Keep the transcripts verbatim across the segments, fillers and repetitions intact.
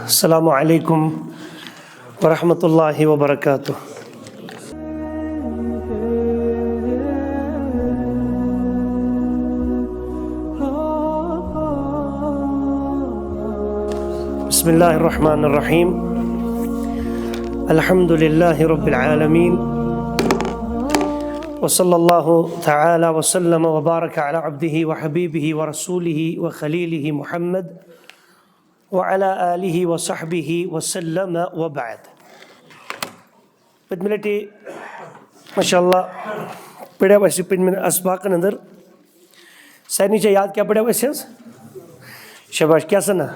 السلام عليكم ورحمة الله وبركاته. بسم الله الرحمن الرحيم. الحمد لله رب العالمين. وصلى الله تعالى وسلم وبارك على عبده وحبيبه ورسوله وخليله محمد وعلى آله وصحبه وسلم وبعد. پٔتمہِ لٹہِ، ماشاء اللہ، پٔرِو اَسہِ پٔتمٮ۪ن اسباقن اندر۔ سارنٕے چھا یاد کیٛاہ پٔرِو اَسہِ حظ؟ شاباش، کیٛاہ سنا؟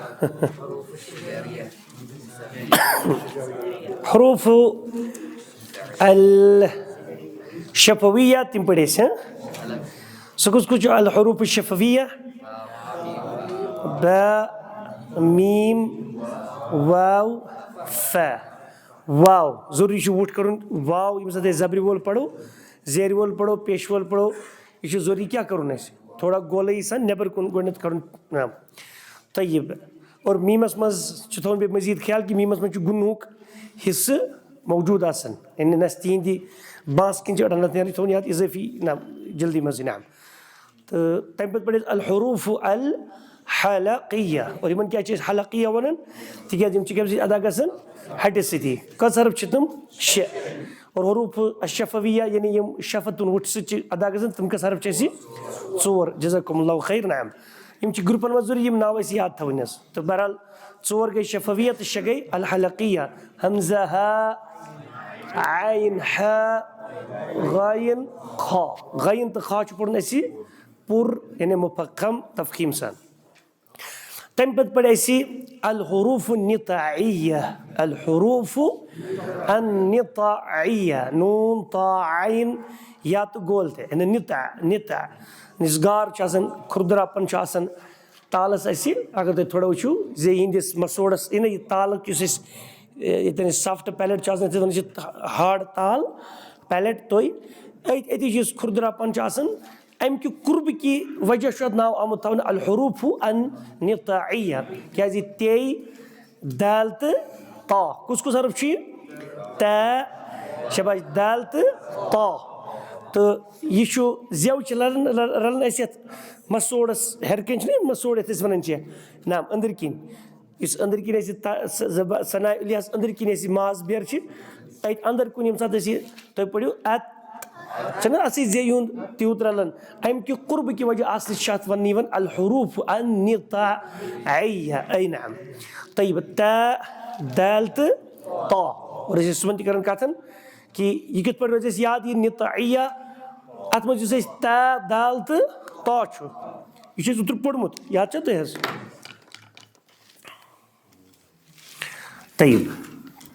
حروف الشفویہ، تِم پٔرۍ اَسہِ، ہاں؟ سُہ کُس کُس چھُ الحروف الشفویہ؟ با، میم، واو، فا۔ واو، ضروٗری چھُ وُٹھ کَرُن۔ واو، ییٚمہِ ساتہٕ أسۍ زبرِ وول پَرو، زیرِ وول پَرو، پیش وول پَرو، یہِ چھُ ضروٗری کیٛاہ کَرُن اَسہِ؟ تھوڑا گولٲیی سان نٮ۪بر کُن گۄڈٕنٮ۪تھ کَرُن۔ نعم۔ طیب۔ اور میٖمَس منٛز چھُ تھاوُن بیٚیہِ مزید خیال کہِ میٖمَس منٛز چھُ گُنہُک حصہٕ موجود آسان۔ یعنی نہ چھِ تِہِنٛدِ بانٛسہٕ کِنۍ چھِ أڑہَن اَتھ نیران، یہِ چھُ تھاوُن یاد اضٲفی، نعم، جلدی منٛزٕے، نعم۔ تہٕ تَمہِ پَتہٕ پَرِ اَسہِ الحروف الحلقیہ۔ اور یِمَن کیٛاہ چھِ أسۍ حلقیہ وَنان؟ تِکیٛازِ یِم چھِ کَمہِ سۭتۍ ادا گژھان؟ ہَٹہِ سۭتی۔ کٔژ حرف چھِ تِم؟ شےٚ۔ اور حروف الشفویہ، یعنی یِم شفویہ وُٹھ سۭتۍ چھِ ادا گژھان، تِم کٔژ حرف چھِ اَسہِ؟ ژور۔ جزاکم اللہ خیر، نعم۔ یِم چھِ گروپن منٛز ضروٗری یِم ناو اَسہِ یاد تھاوٕنۍ حظ۔ تہٕ بہرحال، ژور گٔے شفویہ تہٕ شےٚ گٔے الحلقیہ۔ ہمزہ، ہا، عین، ہا، غین، خا۔ غین تہٕ خا چھُ پوٚرمُت اَسہِ پوٗرٕ، یعنی مفخم، تفخیم سان۔ تَمہِ پَتہٕ پَرِ اَسہِ الحروف النطاعیہ، الحروف النطاعیہ، نون، طا، عین، یا تہٕ گول تہِ، یعنی نطع، نطع۔ یُس گار چھُ آسان، کھُردراپن چھُ آسان تالَس اَسہِ، اگر تُہۍ تھوڑا وٕچھِو زِ یِہِنٛدِس مسوڑَس، یعنی یہِ تالُک یُس أسۍ، ییٚتٮ۪ن أسۍ soft palate چھُ آسان، ییٚتٮ۪ن چھِ hard تال، palate تُہۍ، أتۍ، أتی چھُ یُس کھُردراپن چھُ آسان، اَمہِ کہِ قُربہٕ کہِ وجہ چھُ اَتھ ناو آمُت تھاونہٕ الحروف النطاعیہ، کیٛازِ تے، دال تہٕ تا۔ کُس کُس حرف چھُ یہِ؟ تا، شاباش، دال تہٕ تا۔ تہٕ یہِ چھُ زٮ۪و چھِ رَلان، رَلان اَسہِ یَتھ مسوڑَس ہیٚرِ کِنۍ، چھُنہ یہِ مسوڑ یَتھ أسۍ وَنان چھِ، نعم، أنٛدٕرۍ کِنۍ۔ یُس أنٛدٕرۍ کِنۍ اَسہِ یہِ تا-، س-، زبا-، ثناء الیاہَس أنٛدٕرۍ کِنۍ اَسہِ یہِ ماز بیرٕ چھِ، أتھۍ اَنٛدر کُن ییٚمہِ ساتہٕ أسۍ یہِ، تُہۍ پٔرِو اَت، چھُنہ اَتھ سۭتۍ زے ہُنٛد تیوٗت رَلان۔ اَمہِ کہِ قُربہٕ کہِ وجہ آسنہٕ چھِ اَتھ وَننہٕ یِوان الحروف النطاعیہ۔ اے نعم۔ طیب، تا، دال تہٕ تا۔ اور أسۍ ٲسۍ صُبحن تہِ کران کَتھن کہِ یہِ کِتھ پٲٹھۍ روزِ اَسہِ یاد، یہِ نطاعیہ۔ اَتھ منٛز یُس اَسہِ تا، دال تہٕ تا چھُ، یہِ چھُ اَسہِ اوترٕ پوٚرمُت، یاد چھا تۄہہِ حظ؟ طیب۔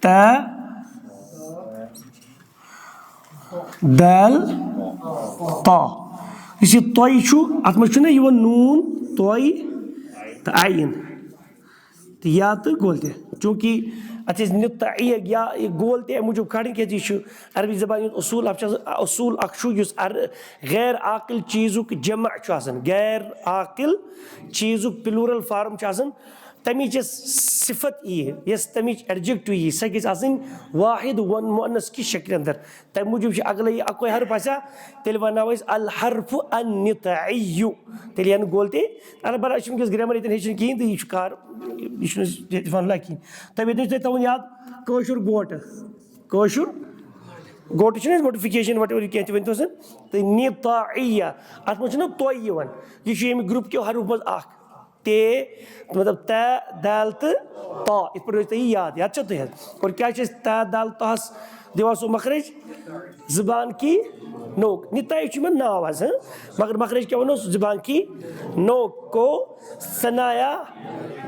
تا، دال، تا۔ یُس یہِ تۄہہِ چھُ، اَتھ منٛز چھُنہ یِوان نوٗن، تۄہہِ تہٕ عین۔ تہٕ یا تہٕ گول تہِ۔ چوٗنٛکہِ اَتھ ٲسۍ نطاعیہ یا یہِ گول تہِ اَمہِ موٗجوٗب کھالٕنۍ، کیٛازِ یہِ چھُ عربی زبانہِ ہُنٛد اصوٗل، اَتھ چھُ آسان اصوٗل اَکھ چھُ، یُس عر-، غیر عاقل چیٖزُک جمع چھُ آسان، غیر عاقل چیٖزُک plural form چھُ آسان، تَمِچ یۄس صفت یی، یۄس تَمِچ adjective یی، سۄ گژھِ آسٕنۍ واحد و مؤنث کہِ شکلہِ اندر۔ تَمہِ موٗجوٗب چھُ اگلے یہِ اَکوے حرف آسہِ ہا، تیٚلہِ وَنو أسۍ الحرف النطعی۔ تیٚلہِ یِن گول تہِ۔ البتہ أسۍ چھِنہٕ وٕنکیٚس grammar ییٚتٮ۪ن ہیٚچھُن کِہیٖنۍ تہٕ یہِ چھُ کار، یہِ چھُنہٕ أسۍ ییٚتہِ وَنُن لایق کِہیٖنۍ۔ تَمہِ ییٚتٮ۪ن چھُ تۄہہِ تھاوُن یاد کٲشُر گوٹہٕ۔ کٲشُر گوٹہٕ چھُنہٕ أسۍ گوٹیفِکیشن whatever کینٛہہ تہِ ؤنۍ تو سن۔ تہٕ نطاعیہ، اَتھ منٛز چھُنہ تۄہہِ یِوان۔ یہِ چھُ ییٚمہِ group کیو حروف منٛز اکھ۔ تے، مطلب تا، دال تہٕ تا۔ یِتھ پٲٹھۍ روزِ تۄہہِ یہِ یاد۔ یاد چھا تۄہہِ حظ؟ اور کیٛاہ چھِ أسۍ تا، دال، تاہَس دِوان سُہ مخرج؟ زبان کی نوک۔ نطاعی چھُ یِمن ناو حظ، ہاں؟ مگر مخرج کیٛاہ وَنو؟ زبان کی نوک کو ثنایا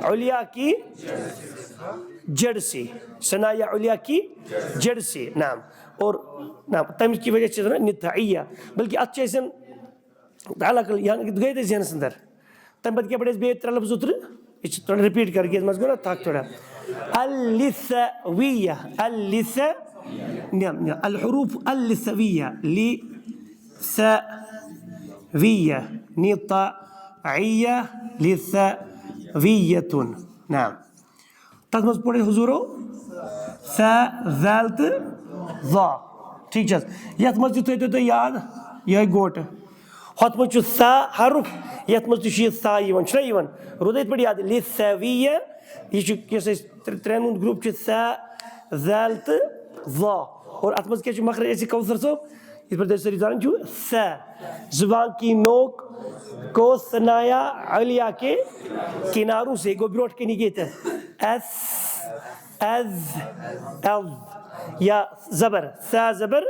علیا کی جڑ سے۔ ثنایا علیا کی جڑ سے۔ نعم۔ اور نعم، تَمہِ کی وجہ چھِ أسۍ وَنان نطاعیہ۔ بلکہ اَتھ چھِ أسۍ تعلق، یعنی گٔے تۄہہِ ذہنس اندر۔ تَمہِ پتہٕ کیٛاہ پَرِ اَسہِ بیٚیہِ ترٛےٚ لفظ اوترٕ؟ یہِ چھِ تھوڑا repeat کَرٕنۍ، یَتھ منٛز گوٚو نا تھکھ تھوڑا۔ اللثویہ، اللث-، نعم، نعم، الحروف اللثویہ، لثویہ، نطاعیہ، لثویۃ۔ نعم۔ تَتھ منٛز پوٚر اَسہِ حضوٗرو سا، ذال تہٕ ظا۔ ٹھیٖک چھِ حظ؟ یَتھ منٛز تہِ تھٲیتو تُہۍ یاد، یِہوٚے گوٹہٕ۔ ہۄتھ منٛز چھُ سا حرف، یَتھ منٛز تہِ چھُ یہِ سا یِوان، چھُنہ یِوان؟ روٗد یِتھ پٲٹھۍ یاد، لِسَوِیَّ، یہِ چھُ، یُس اَسہِ ترٛ-، ترٛٮ۪ن ہُنٛد گروپ چھُ، سا، ذال تہٕ ظا۔ اور اَتھ منٛز کیٛاہ چھُ مخرج اَسہِ، کوثر صٲب؟ یِتھ پٲٹھۍ تُہۍ سٲری زانان چھِو، سہ۔ زبان کی نوک کو ثنایا علیا کے کناروں سے، گوٚو برونٛٹھ کَنہِ ییٚتٮ۪تھ۔ ایس، از، از۔ یا زبر، سہ زبر،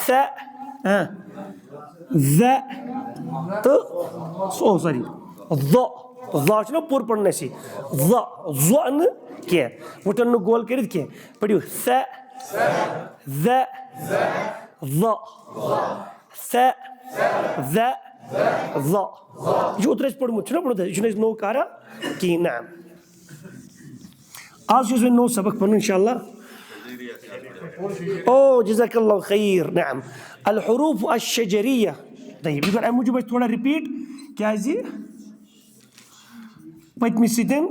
سہ، ہاں۔ ز، تہٕ، او، سوری، ظ۔ ظ چھُنہ پوٗرٕ پَرُن اَسہِ۔ ظ، ظ نہٕ کینٛہہ۔ وٕٹھن نہٕ گول کٔرِتھ کینٛہہ۔ پٔرِو، سہ، ز، ظ۔ سہ، ز، ظ۔ یہِ چھُ اوترٕ اَسہِ پوٚرمُت، چھُنہ پوٚرمُت؟ یہِ چھُنہٕ اَسہِ نوٚو کارا کِہیٖنۍ۔ نہ۔ آز چھُ اَسہِ وۄنۍ نوٚو سبق پَرُن، اِنشاء اللہ۔ او، جزاک اللہ خیر۔ نعم۔ الحروف الشجریہ۔ طیب، یہِ کَرٕ اَمہِ موٗجوٗب اَسہِ تھوڑا رِپیٖٹ، کیٛازِ پٔتمہِ سۭتۍ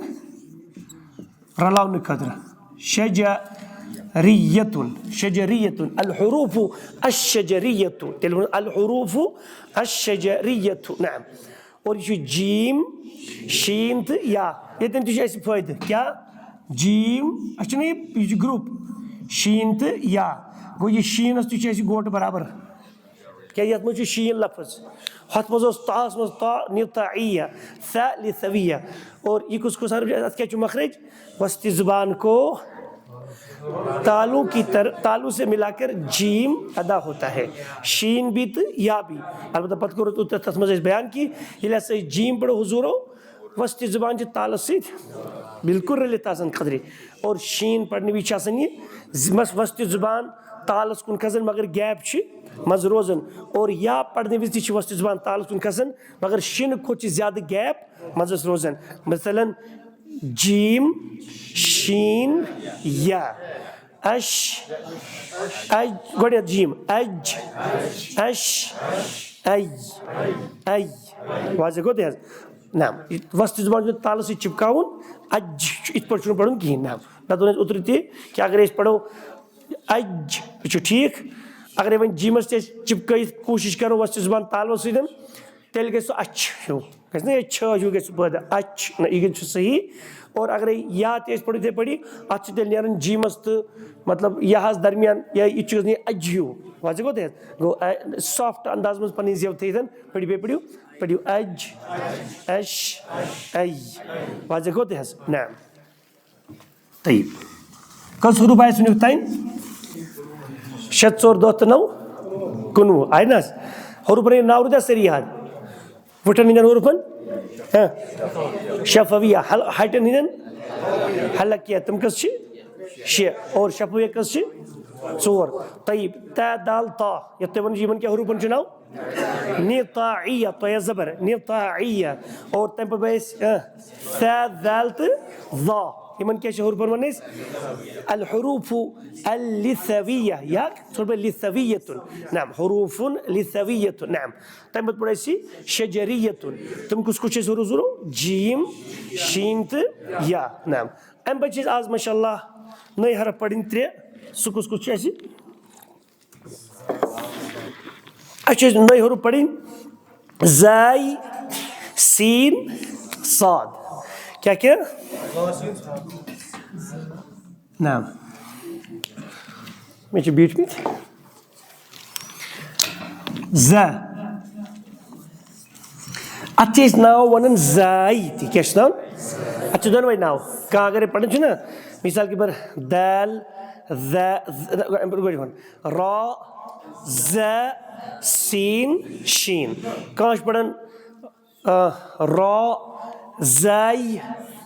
رلاونہٕ خٲطرٕ۔ شجریتن، شجریتن، الحروف الشجریت۔ تیٚلہِ ووٚن الحروف الشجریت۔ نعم۔ اور یہِ چھُ جیم، شیٖن تہٕ یا۔ ییٚتٮ۪ن تہِ چھُ اَسہِ فٲیدٕ۔ کیٛاہ؟ جیم، اَسہِ چھُنہ یہِ، یہِ چھُ گروپ۔ شیٖن تہٕ یا۔ گوٚو یہِ شیٖنَس تہِ چھُ اَسہِ گوٹہٕ برابر۔ کیٛازِ یَتھ منٛز چھُ شیٖن لفظ۔ ہۄتھ منٛز اوس تاہَس منٛز تا، نِتاعیہ، سہ لِسَویہ۔ اور یہِ کُس کُس حرف چھُ؟ اَتھ کیٛاہ چھُ مخرج؟ وسطی زبان کو تالوں کی طر-، تالوں سے ملا کر جیم ادا ہوتا ہے۔ شیٖن بھی تہٕ یا بھی۔ البتہ پَتہٕ کوٚرُتھ تَتھ منٛز اَسہِ بیان کہِ ییٚلہِ ہسا أسۍ جیم پَرو حضوٗرو، وسطی زبان چھِ تالَس سۭتۍ بالکل رٔلِتھ آسان قدرے۔ اور شیٖن پَرنہٕ وِزِ چھِ آسان یہِ زِ-، مس-، وسطی زبان تالَس کُن کھسان، مگر گیپ چھِ منٛزٕ روزان۔ اور یا پَرنہٕ وِزِ تہِ چھِ وسطی زبان تالَس کُن کھسان، مگر شیٖنہٕ کھۄتہٕ چھِ زیادٕ گیپ منٛزَس روزان۔ مثلاً، جیم، شیٖن، یا۔ اش، اج، گۄڈٕنیتھ جیم، اج، اش، اے، اے۔ واضح گوٚو تہِ حظ؟ نہ، یہِ وسطی زبان چھُ تالَس سۭتۍ چِپکاوُن، اج چھُ، یِتھ پٲٹھۍ چھُنہٕ پَرُن کِہیٖنۍ۔ نہ، مےٚ دوٚپ اَسہِ اوترٕ تہِ کہِ اگر أسۍ پَرو اج، یہِ چھُ ٹھیٖک۔ اگر وۄنۍ جیٖمَس تہِ أسۍ چِپکٲیِتھ کوٗشِش کَرو وسطی زبان تالَس سۭتۍ، تیٚلہِ گژھِ سُہ اچھ ہیوٗ۔ گژھِ نہ یہِ چھٲ ہیوٗ گژھِ پٲدٕ، اچھ نہ، یہِ گژھِ صحیح۔ اور اگرے یا تہِ أسۍ پٔرِو یِتھَے پٲٹھی، اَتھ چھِ تیٚلہِ نیران جیٖمَس تہٕ مطلب یَہَس درمیان، یا یہِ چھُ گژھان یہِ اَجہِ ہیوٗ۔ واضح گوٚو تۄہہِ حظ؟ گوٚو، اَ، سافٹ انداز منٛز پَنٕنۍ زیو تھٲیِتھ، پٔرِو بیٚیہِ پٔرِو، پٔرِو اَج، اَش، اَے۔ واضح گوٚو تۄہہِ حظ؟ نہ۔ طیب۔ کٔژ حروٗف آیہِ سُنیُک تام؟ شےٚ، ژور، دَہ تہٕ نَو، کُنوُہ۔ آیہِ نہ حظ؟ حروٗفَن ہٕنٛدۍ ناو روٗدیا سٲری یاد؟ وٕٹھن ہٕنٛدٮ۪ن حروٗفَن؟ ہہ؟ شفویہ۔ حل-، ہٹٮ۪ن ہٕنٛدٮ۪ن؟ حلقیہ۔ تِم کٔژ چھِ؟ شےٚ۔ اور شفویہ کٔژ چھِ؟ ژور۔ طیب۔ تا، دال، تا۔ یَتھ تُہۍ وَنان چھِو، یِمَن کیٛاہ حروٗفَن چھُ ناو؟ نطاعیہ، طے زبر، نطاعیہ۔ اور تَمہِ پَتہٕ گٔے أسۍ، اہ، ثا، ذال تہٕ ظا۔ یِمَن کیٛاہ چھِ حروٗفَن وَنان أسۍ؟ الحروف اللثویہ، یا ژھوٚٹ پٲٹھۍ لثویتن۔ نعم، حروف لثویتن۔ نعم۔ تَمہِ پَتہٕ پوٚر اَسہِ شجریتن۔ تِم کُس کُس چھِ اَسہِ حروٗف ضروٗرت؟ جیم، شیٖن تہٕ یا۔ نعم۔ اَمہِ پَتہٕ چھِ أسۍ آز، ماشاء اللہ، نٔے حرف پَرٕنۍ ترٛےٚ۔ سُہ کُس کُس چھُ اَسہِ؟ اَسہِ چھِ نٔے حروٗف پَرٕنۍ۔ زاے، سیٖن، صاد۔ کیٛاہ کیٛاہ؟ نہ۔ مےٚ چھِ بیٖٹھمٕتۍ۔ ز۔ اَتھ چھِ أسۍ ناو وَنان زاے تہِ۔ کیٛاہ چھِ ناو؟ اَتھ چھِ دۄنوَے ناو۔ کانٛہہ اَگَرے پَران چھُ نا، مِثال کے طور پر دال، ز، ز، گۄڈٕ وَن۔ را، ز، سین، شین۔ کانٛہہ چھُ پَران، آ، را، زاے،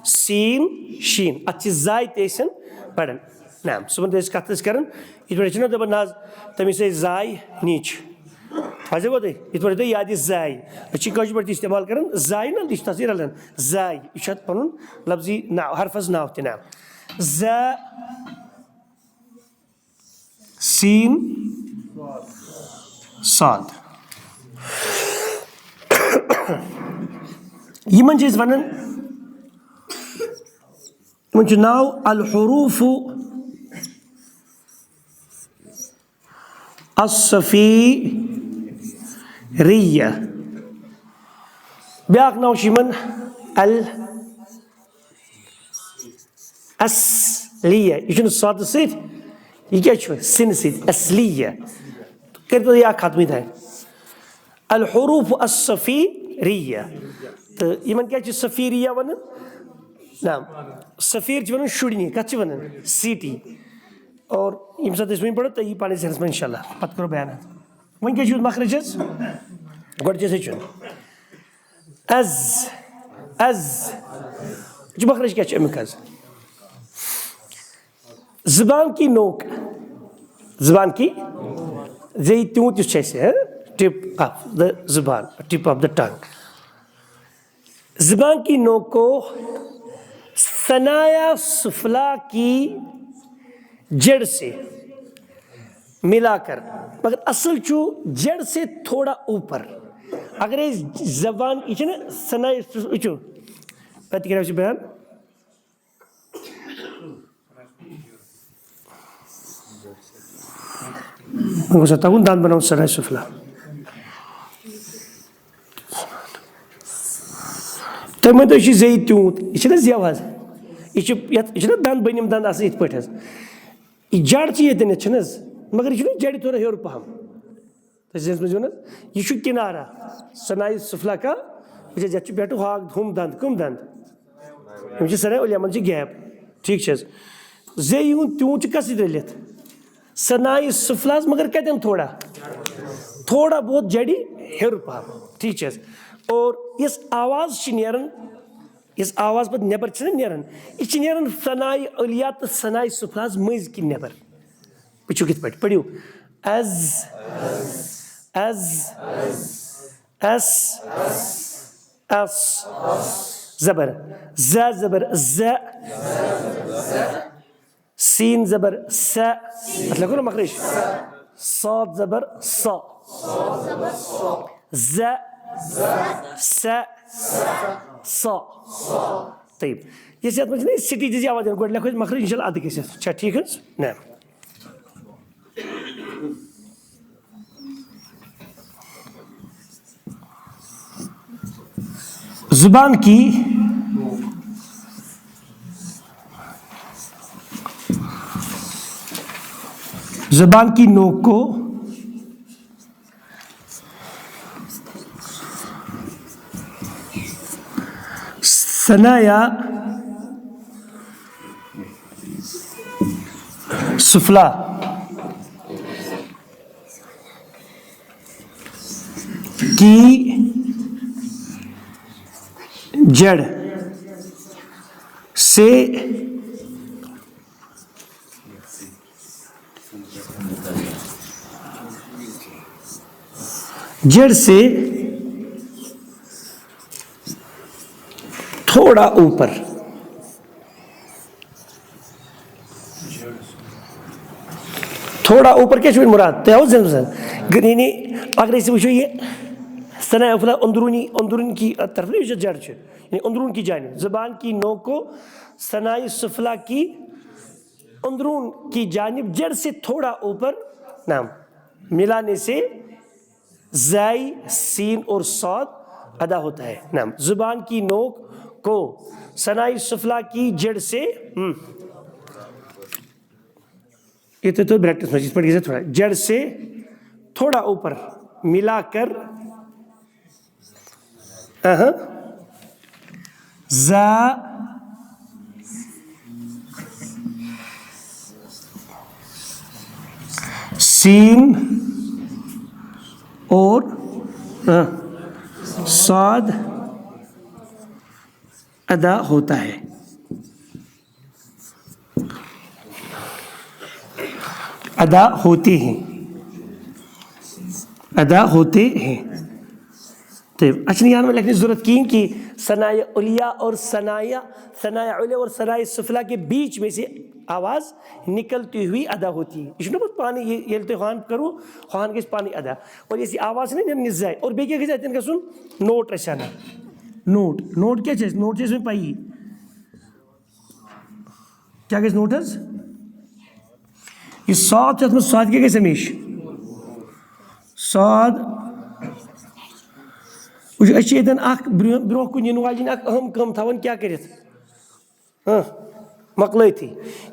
سین، شین۔ اَتھ چھِ زاے تہِ أسۍ پَران۔ نعم، صُبحن تہِ ٲسۍ کَتھ ٲسۍ کَران، یِتھ پٲٹھۍ چھِنہ دَپان، نہ حظ، تٔمِس ٲسۍ زاے نِچ۔ وۄنۍ گوٚو تۄہہِ، یِتھ پٲٹھۍ تۄہہِ یاد یہِ زاے۔ أسۍ چھِ کٲشِر پٲٹھۍ تہِ استعمال کَران، زاے نہ، یہِ چھُ تَتھ سۭتۍ رَلان۔ زاے، یہِ چھُ اَتھ پَنُن لفظی ناو، حرفَس ناو تہِ ناو۔ ز، سین، صاد۔ یِمَن چھِ أسۍ وَنان یِمن چھُ ناو الحروف الصفیریہ۔ بیٛاکھ ناو چھُ یِمن ال اصلیہ۔ یہِ چھُنہٕ صادٕ سۭتۍ، یہِ کیٛاہ چھُ؟ سِنہٕ سۭتۍ، اصلیہ۔ کٔرۍتو یہِ اکھ ختمٕے تۄہہِ۔ الحروف الصفیریہ۔ تہٕ یِمن کیٛاہ چھِ صفیریہ وَنان؟ نہ، صفیر چھِ وَنان شُرنہِ۔ کَتھ چھِ وَنان؟ سیٖٹی۔ اور ییٚمہِ ساتہٕ أسۍ وۄنۍ پَرو، تۄہہِ یی پَنٕنِس ذہنَس منٛز اِنشاء اللہ۔ پَتہٕ کَرو بیان اَتھ۔ وۄنۍ کیٛاہ چھُ یُتھ مخرج حظ؟ گۄڈٕ چھِ أسۍ ہیٚچھُن۔ از، از۔ یہِ چھُ مخرج کیٛاہ چھُ اَمیُک حظ؟ زبان کی نوک، زبان کی، زیٚیہِ تیوٗت یُس چھُ اَسہِ، ہہ؟ Tip of the زبان، tip of the tongue۔ زبان کی نوک کو ثنایا سفلا کی جڑ سے ملا کر، مگر اصل چھُ جڑ سے تھوڑا اوپر۔ اگر أسۍ زبان، یہِ چھُنہ ثنایا، یہِ چھُ، پتہٕ کیٛاہ چھُ بیان؟ وۄنۍ گوٚژھ اَتھ تَگُن دَنٛد بَناوُن ثنایا سفلا۔ تُہۍ مٲنۍ تو، یہِ چھُ زیٚیہِ تیوٗت، یہِ چھُنہ زیو حظ، یہِ چھُ یَتھ، یہِ چھُنہ دَنٛد، بٔنِم دَنٛد آسان یِتھ پٲٹھۍ حظ۔ یہِ جڑ چھِ ییٚتٮ۪ن، یَتھ چھِنہٕ حظ، مگر یہِ چھُنہ جڑِ تھوڑا ہیوٚر پَہَم۔ تۄہہِ چھِ ذہنَس منٛز یِوان حظ، یہِ چھُ کِنارہ، ثنایا سفلا کا، وٕچھ حظ، یَتھ چھُ پٮ۪ٹھٕ ہاکھ، ہُم دَنٛد، کٕم دَنٛد؟ یِم چھِ ثنایا علیا، یِمَن چھِ gap۔ ٹھیٖک چھِ حظ؟ زیٚیہِ ہُنٛد تیوٗت چھُ کَس سۭتۍ رٔلِتھ؟ ثنایا سفلاہَس، مگر کَتٮ۪ن تھوڑا؟ تھوڑا بہت جڑِ ہیوٚر پَہَم۔ ٹھیٖک چھِ حظ؟ اور یۄس آواز چھِ نیران، یۄس آواز پَتہٕ نٮ۪بر چھِنہ نیران، یہِ چھِ نیران ثنایا علیا تہٕ ثنایا سفلاہَس مٔنٛزۍ کِنۍ نٮ۪بر۔ وٕچھِو کِتھ پٲٹھۍ، پٔرِو۔ از، از، اس، اس۔ زبر، ز زبر، ز۔ سین زبر، س۔ اَتھ لیکھو نا مخرج۔ صاد زبر، ص۔ ز، س، ص۔ طیب۔ یۄس یَتھ منٛز چھِنہ أسۍ سٹیجز یہِ آواز دِوان، گۄڈٕ لیکھو أسۍ مخرج، اِنشاء اللہ اَدٕ گژھِ اَتھ۔ چھا ٹھیٖک حظ؟ نہ۔ زبان کی، زبان کی نوک کو ثنایا سفلا کی جڑ سے، جڑ سے تھوڑا اوپر۔ تھوڑا اوپر کیٛاہ چھُ وۄنۍ مُراد؟ تۄہہِ آوٕ ذہنس منٛز؟ یعنی اگر أسۍ وٕچھو یہِ ثنایا سفلا اندرونی، اندرون کی طرف، یُس یہِ جڑ چھُ، یعنی اندرون کی جانب، زبان کی نوک کو ثنایا سفلا کی اندرون کی جانب جڑ سے تھوڑا اوپر نام ملانے سے زائی، سین اور صاد ادا ہوتا ہے۔ نعم، زبان کی نوک کو ثنایا سفلا کی جڑ سے، ہم۔ یہ تو، تو بریکٹس میں جس پر کیسے تھوڑا، جڑ سے تھوڑا اوپر ملا کر، اہاں، زا، سین اور، ہاں، صاد ادا ہوتا ہے، ادا ہوتے ہیں، ادا ہوتے ہیں۔ طيب، اچھا، یہِ آو نہٕ مےٚ لیکھنٕچ ضروٗرت کِہیٖنۍ کہِ ثنایا علیا اور ثنایا، ثنایا علیا اور ثنایا سفلا کے بیچ میں سے آواز نکلتی ہوئی ادا ہوتی ہے۔ یہِ چھُنہٕ پَتہٕ پانہٕ یہِ، ییٚلہِ تُہۍ ہُہَن کٔرِو، ہُہَن گژھِ پانٕے ادا۔ اور یۄس یہِ آواز چھِ نہ نیران، یہِ زاے۔ اور بیٚیہِ کیٛاہ گژھِ اَتٮ۪ن گژھُن؟ نوٹ رَچھِ ہا نہ۔ نوٹ، نوٹ کیٛاہ چھِ اَسہِ؟ نوٹ چھِ اَسہِ وۄنۍ پَیی۔ کیٛاہ گژھِ نوٹ حظ؟ یہِ صاد چھُ، اَتھ منٛز صاد کیٛاہ گژھِ ہمیشہِ؟ صاد۔ وٕچھ، أسۍ چھِ ییٚتٮ۪ن اَکھ برٛونٛہہ، برٛونٛہہ کُن یِنہٕ واجیٚنۍ اَکھ اہم کٲم تھاوان، کیٛاہ کٔرِتھ؟ ہاں، مۄکلٲیتھٕے۔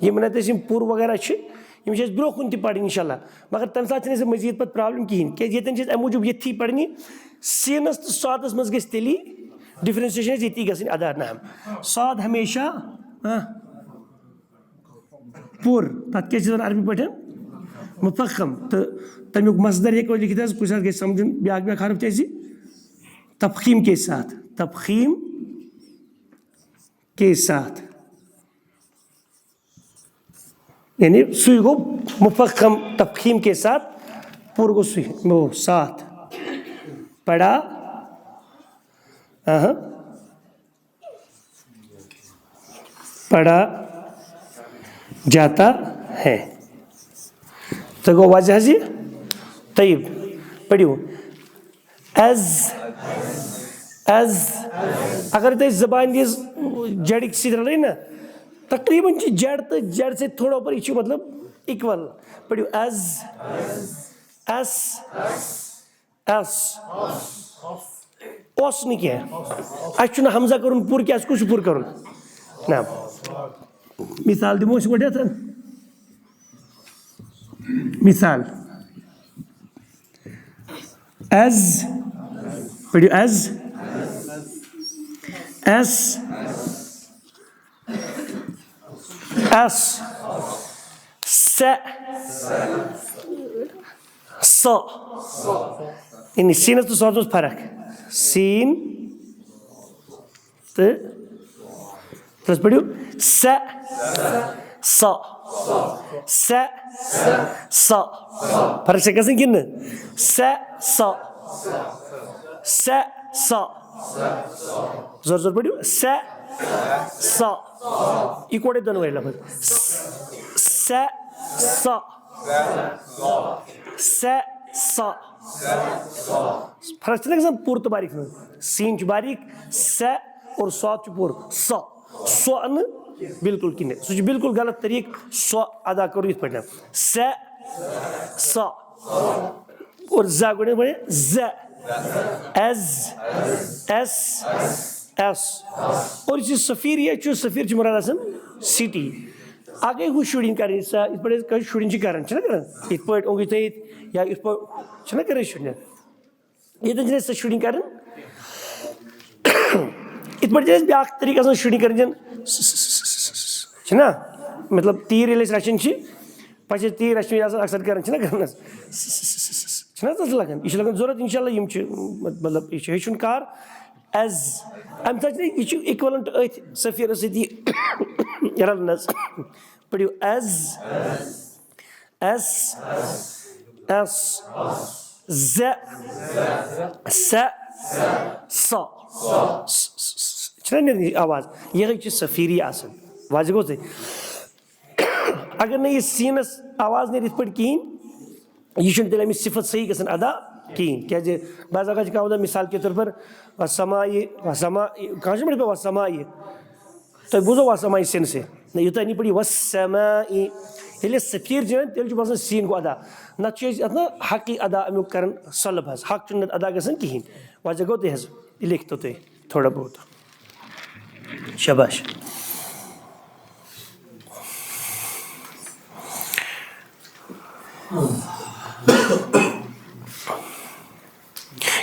یِم نَتہٕ أسۍ یِم پوٗرٕ وغیرہ چھِ، یِم چھِ اَسہِ برٛونٛہہ کُن تہِ پَرٕنۍ اِنشاء اللہ۔ مگر تَمہِ ساتہٕ چھِنہٕ اَسہِ مٔزیٖد پَتہٕ پرٛابلِم کِہیٖنۍ، کیٛازِ ییٚتٮ۪ن چھِ اَسہِ اَمہِ موٗجوٗب یِتھی پَرنہِ، سیٖنَس تہٕ صادَس منٛز گژھِ تیٚلی ڈِفرَنسیشَن اَسہِ ییٚتی گژھٕنۍ ادا۔ نعم، صاد ہمیشہ، ہاں، پُر، تَتھ کیٛاہ چھِ وَنان عربی پٲٹھۍ؟ مُفخم۔ تہٕ تَمیُک مصدر ہیٚکو لیکھِتھ حظ، کُنہِ ساتہٕ گژھِ سَمجھُن بیٛاکھ بیٛاکھ حرف تہِ اَسہِ، تفخیٖم کے ساتھ، تفخیٖم کے ساتھ۔ یعنی سُے گوٚو مُفخم، تفخیٖم کے ساتھ پُر گوٚو سُے، گوٚو ساتھ۔ پڑا، اہاں، پڑا جاتا ہے۔ تۄہہِ گوٚو واضح حظ یہِ؟ طیب، پٔرِو۔ از، از۔ اگر تُہۍ زبان دِس جڑِک سۭتۍ رلٲیِو نا، تقریباً چھِ جڑ تہٕ جڑ سۭتۍ تھوڑا پر، یہِ چھُ مطلب equal۔ پٔرِو از، اس، اس۔ اوس نہٕ کینٛہہ۔ اَسہِ چھُنہٕ ہمزہ کرُن پوٗرٕ کینٛہہ، اَسہِ کُس چھُ پوٗرٕ کرُن؟ نہ۔ مثال دِمو أسۍ گۄڈٕنٮ۪تھ۔ مثال۔ از، پٔرِو از۔ ایس۔ اس۔ سے۔ سو۔ یعنی سیٖنس تہٕ صادس منٛز فرق۔ سیٖن تہٕ، تُہۍ پٔرِو سے، سو۔ سے، سو۔ فرق چھےٚ گژھان کِنہٕ نہٕ؟ سے، سو۔ سے، سو۔ زور زور پٔرِو۔ سے، سو۔ یہِ کوٚڑ اَتہِ دۄنوَے لفظ۔ سے، سو۔ سے، سو۔ فرق چھِ نہ گژھان پوٗرٕ تہٕ باریٖک منٛز۔ سیٖن چھُ باریٖک، سے اور صاد چھُ پوٗرٕ، سو۔ سو نہٕ بالکل کِہیٖنۍ۔ سُہ چھُ بالکل غلط طریٖقہٕ، سو ادا کوٚر یِتھ پٲٹھۍ۔ سے، سو۔ اور زا گۄڈٕ بنے ز، ایز، ایس، ایس۔ اور یُس یہِ سفیر یہِ چھُ، سفیر چھُ مراد آسان سٹی۔ اگے ہُہ شُرٮ۪ن کرٕنۍ سۄ، یِتھ پٲٹھۍ أسۍ کٲنٛسہِ شُرٮ۪ن چھِ کران، چھِنہ کران؟ یِتھ پٲٹھۍ اوٚنگُج تھٲیِتھ یا یِتھ پٲٹھۍ چھِنہ کران شُرٮ۪ن؟ ییٚتٮ۪ن چھِنہٕ أسۍ سۄ شُرٮ۪ن کران۔ یِتھ پٲٹھۍ چھِ أسۍ بیٛاکھ طریٖقہٕ آسان شُرٮ۪ن کران، چھِنہ؟ چھِنہ؟ مطلب تیٖر ییٚلہِ أسۍ رَچھان چھِ، پَتہٕ چھِ أسۍ تیٖر رَچھنہٕ آسان اکثر کران، چھِنہ کران حظ؟ چھِنہ حظ لَگان؟ یہِ چھِ لَگان ضوٚرَتھ، اِنشاء اللہ یِم چھِ، مطلب یہِ چھُ ہیٚچھُن کار۔ ایز۔ اَمہِ ساتہٕ چھِنہ، یہِ چھُ equivalent أتھۍ سفیٖرَس سۭتۍ یہِ رَلنَس۔ پٔرِو ایز۔ ایس، ایس، زِ، سِ، سۄ۔ چھِنہ نیران یہِ آواز؟ یِہوٚے چھِ سفیٖری آسان۔ واضح گوٚو تۄہہِ؟ اگر نہٕ یہِ سیٖنَس آواز نیرِ یِتھ پٲٹھۍ کِہیٖنۍ، یہِ چھُنہٕ تیٚلہِ اَمِچ صفت صحیح گژھان ادا کِہیٖنۍ۔ کیٛازِ بعض اوقات چھِ کانٛہہ وَنان، مثال کے طور پر، وسما یہِ، وسما، کانٛہہ چھُنہٕ پَتہٕ وسما یہِ۔ تۄہہِ بوٗزو وسما یہِ سیٖنہٕ سۭتۍ؟ نہ، یوٗتاہ نہٕ پَتہٕ یہِ وسما یہِ۔ ییٚلہِ أسۍ سفیٖر چھِ وَنان، تیٚلہِ چھُ باسان سیٖن گوٚو ادا۔ نَتہٕ چھِ أسۍ اَتھ نہ حقٕے ادا اَمیُک کران سۄلب حظ۔ حق چھُنہٕ نَتہٕ ادا گژھان کِہیٖنۍ۔ وجہ گوٚو تۄہہِ حظ، یہِ لیکھتو تُہۍ تھوڑا بہت۔ شاباش۔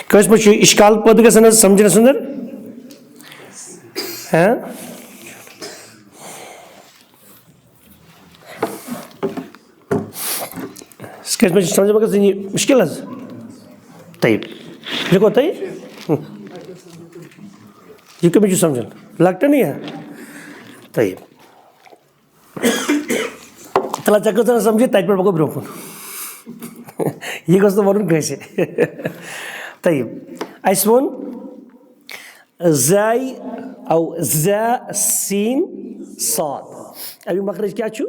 کٲنٛسہِ ما چھُ اِشکال پٲدٕ گژھان حظ سمجھنَس اندر؟ ہاں؟ کٲنٛسہِ ما چھُ سمجھ ما گژھان یہِ مُشکل حظ؟ طیب۔ لیکھو تۄہہِ۔ یہِ کٔمِس چھُ سمجھُن؟ لۄکٹٮ۪نٕے ہا؟ طیب۔ تَلہ، ژےٚ کۭژاہ سَمجھی، تَتہِ پٮ۪ٹھ پَکو برٛونٛہہ کُن۔ یہِ گوٚژھ نہٕ وَنُن کٲنٛسہِ۔ طیب، اَسہِ ووٚن زَے، او، زَ، سیٖن، صاد۔ اَمیُک مخرج کیٛاہ چھُ؟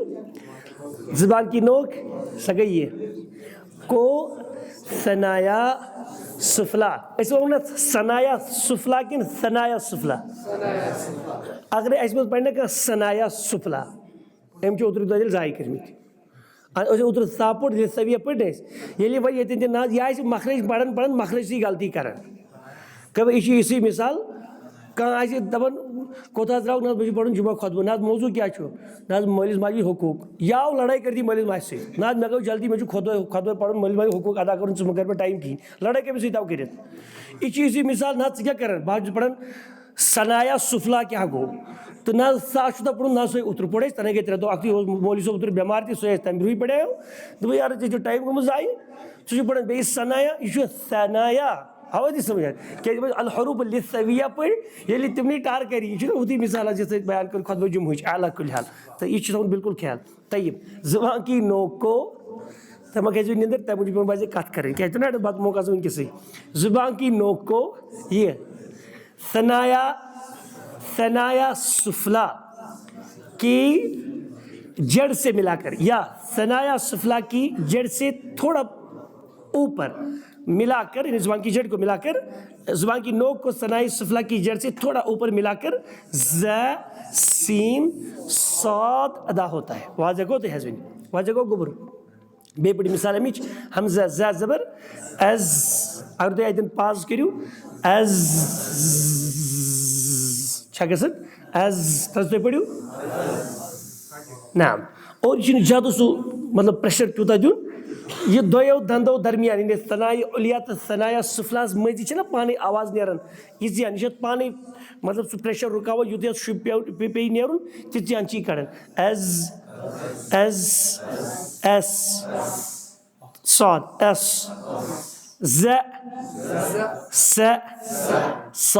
زبان کی نوک، سۄ گٔے یہِ۔ کو ثنایا سفلا۔ أسۍ وَنو نہ ثنایا سفلا کِنہٕ ثنایا سفلا؟ اگرے اَسہِ منٛز پَرِ نہ کانٛہہ ثنایا سفلا، أمۍ چھِ اوترٕ دۄہ تیٚلہِ ضایع کٔرمٕتۍ۔ اَ-، أسۍ اوترٕ ژاپوٹ یہِ سویہ پٔرۍ نہٕ أسۍ۔ ییٚلہِ وۄنۍ ییٚتٮ۪ن تہِ نہ حظ، یہِ آسہِ مخرج پَران، پَران مخرج سٕے غلطی کَران۔ کَمہِ، یہِ چھِ یِژھٕے مِثال، کانٛہہ آسہِ دَپان، "کوٚت حظ درٛاو؟ نہ حظ، مےٚ چھُ پَرُن جُمعہ خۄطبہٕ۔ نہ حظ، موضوع کیٛاہ چھُ؟ نہ حظ، مٲلِس ماجہِ ہُنٛد حقوٗق۔" یہِ آو لَڑٲے کٔرِتھ مٲلِس ماجہِ سۭتۍ۔ "نہ حظ، مےٚ گوٚو جلدی، مےٚ چھُ خۄطبہٕ، خۄطبہٕ پَرُن، مٲلِس ماجہِ ہُنٛد حقوٗق ادا کَرُن، ژٕ مہٕ کَر مےٚ ٹایم کِہیٖنۍ۔" لَڑٲے کٔمِس سۭتۍ آو کٔرِتھ؟ یہِ چھِ یِژھٕے مِثال، نہ حظ، ژٕ کیٛاہ کَران؟ بہٕ حظ چھُس پَران ثنایا سفلا کیٛاہ گوٚو؟ تہٕ نہ حظ، سُہ حظ چھُ دَپُن، نہ حظ، سُے اوترٕ پوٚر اَسہِ، تَنہٕ گٔے ترٛےٚ دۄہ، اَکھتُے اوس مولوی صٲب اوترٕ بٮ۪مار تہِ، سُہ اَسہِ تَمہِ برٛونٛہٕے پَرے۔ دوٚپُن، "یارٕ، ژےٚ چھُ ٹایم گوٚمُت ضایع، ژٕ چھُکھ پَران بیٚیہِ ثنایا، یہِ چھُ ثنایا۔" اَوَے تہِ سَمجھ آیہِ۔ کیٛازِ دوٚپُن، الحروف للثویہ پٔرۍ، ییٚلہِ تِمنٕے ٹار کَرِ، یہِ چھُنہٕ ہُتھُے مِثال حظ، یِتھ پٲٹھۍ بیان کٔر خۄطبہٕ جمعہٕچ، علی کل حال۔ تہٕ یہِ چھُ تھاوُن بِلکُل خیال۔ طیب، زبان کی نوک کو، تہٕ مہ کھیٚیِو نِندٕر، تَمہِ موٗجوٗب پَزِ کَتھ کَرٕنۍ، کیٛازِ چھُنہ اَڑٮ۪ن بَتہٕ موقعس وٕنکیٚسٕے۔ زبان کی نوک کو یہ ثنایا، ثنایا سفلا کی جڑ سے ملا کر، یا ثنایا سفلا کی جڑ سے تھوڑا اوپر ملا کر، یعنی زبان کی جڑ کو ملا کر، زبان کی نوک کو ثنایا سفلا کی جڑ سے تھوڑا اوپر ملا کر ز، سین، صاد ادا ہوتا ہے۔ واضح گوٚو تۄہہِ حظ وۄنۍ؟ واضح گوٚو گوٚبُر؟ بیٚیہِ پٲٹھۍ مثال اَمِچ، ہمزہ ز زبر از۔ اگر تُہۍ اَتٮ۪ن پاز کٔرِو، از چھا گژھان؟ از، تَتھ تُہۍ پٔرِو۔ نعم۔ اور یہِ چھُنہٕ زیادٕ سُہ، مطلب، پریشر تیوٗتاہ دیُن۔ یہِ دۄیو دندو درمیان، یعنی ثنایا علیا تہٕ ثنایا سفلاہس مٔنٛزۍ چھِنہ پانے آواز نیران۔ یہِ زیان، یہِ چھِ اَتھ پانے، مطلب، سُہ پریشر رُکاوان، یُتھ یَتھ شُپھ پیوٚو، پے-، پیٚیہِ نیرُن، تِژھ زیان چھِ یہِ کَڑان۔ از، از، ایس، صاد، ایس، ز، س، س،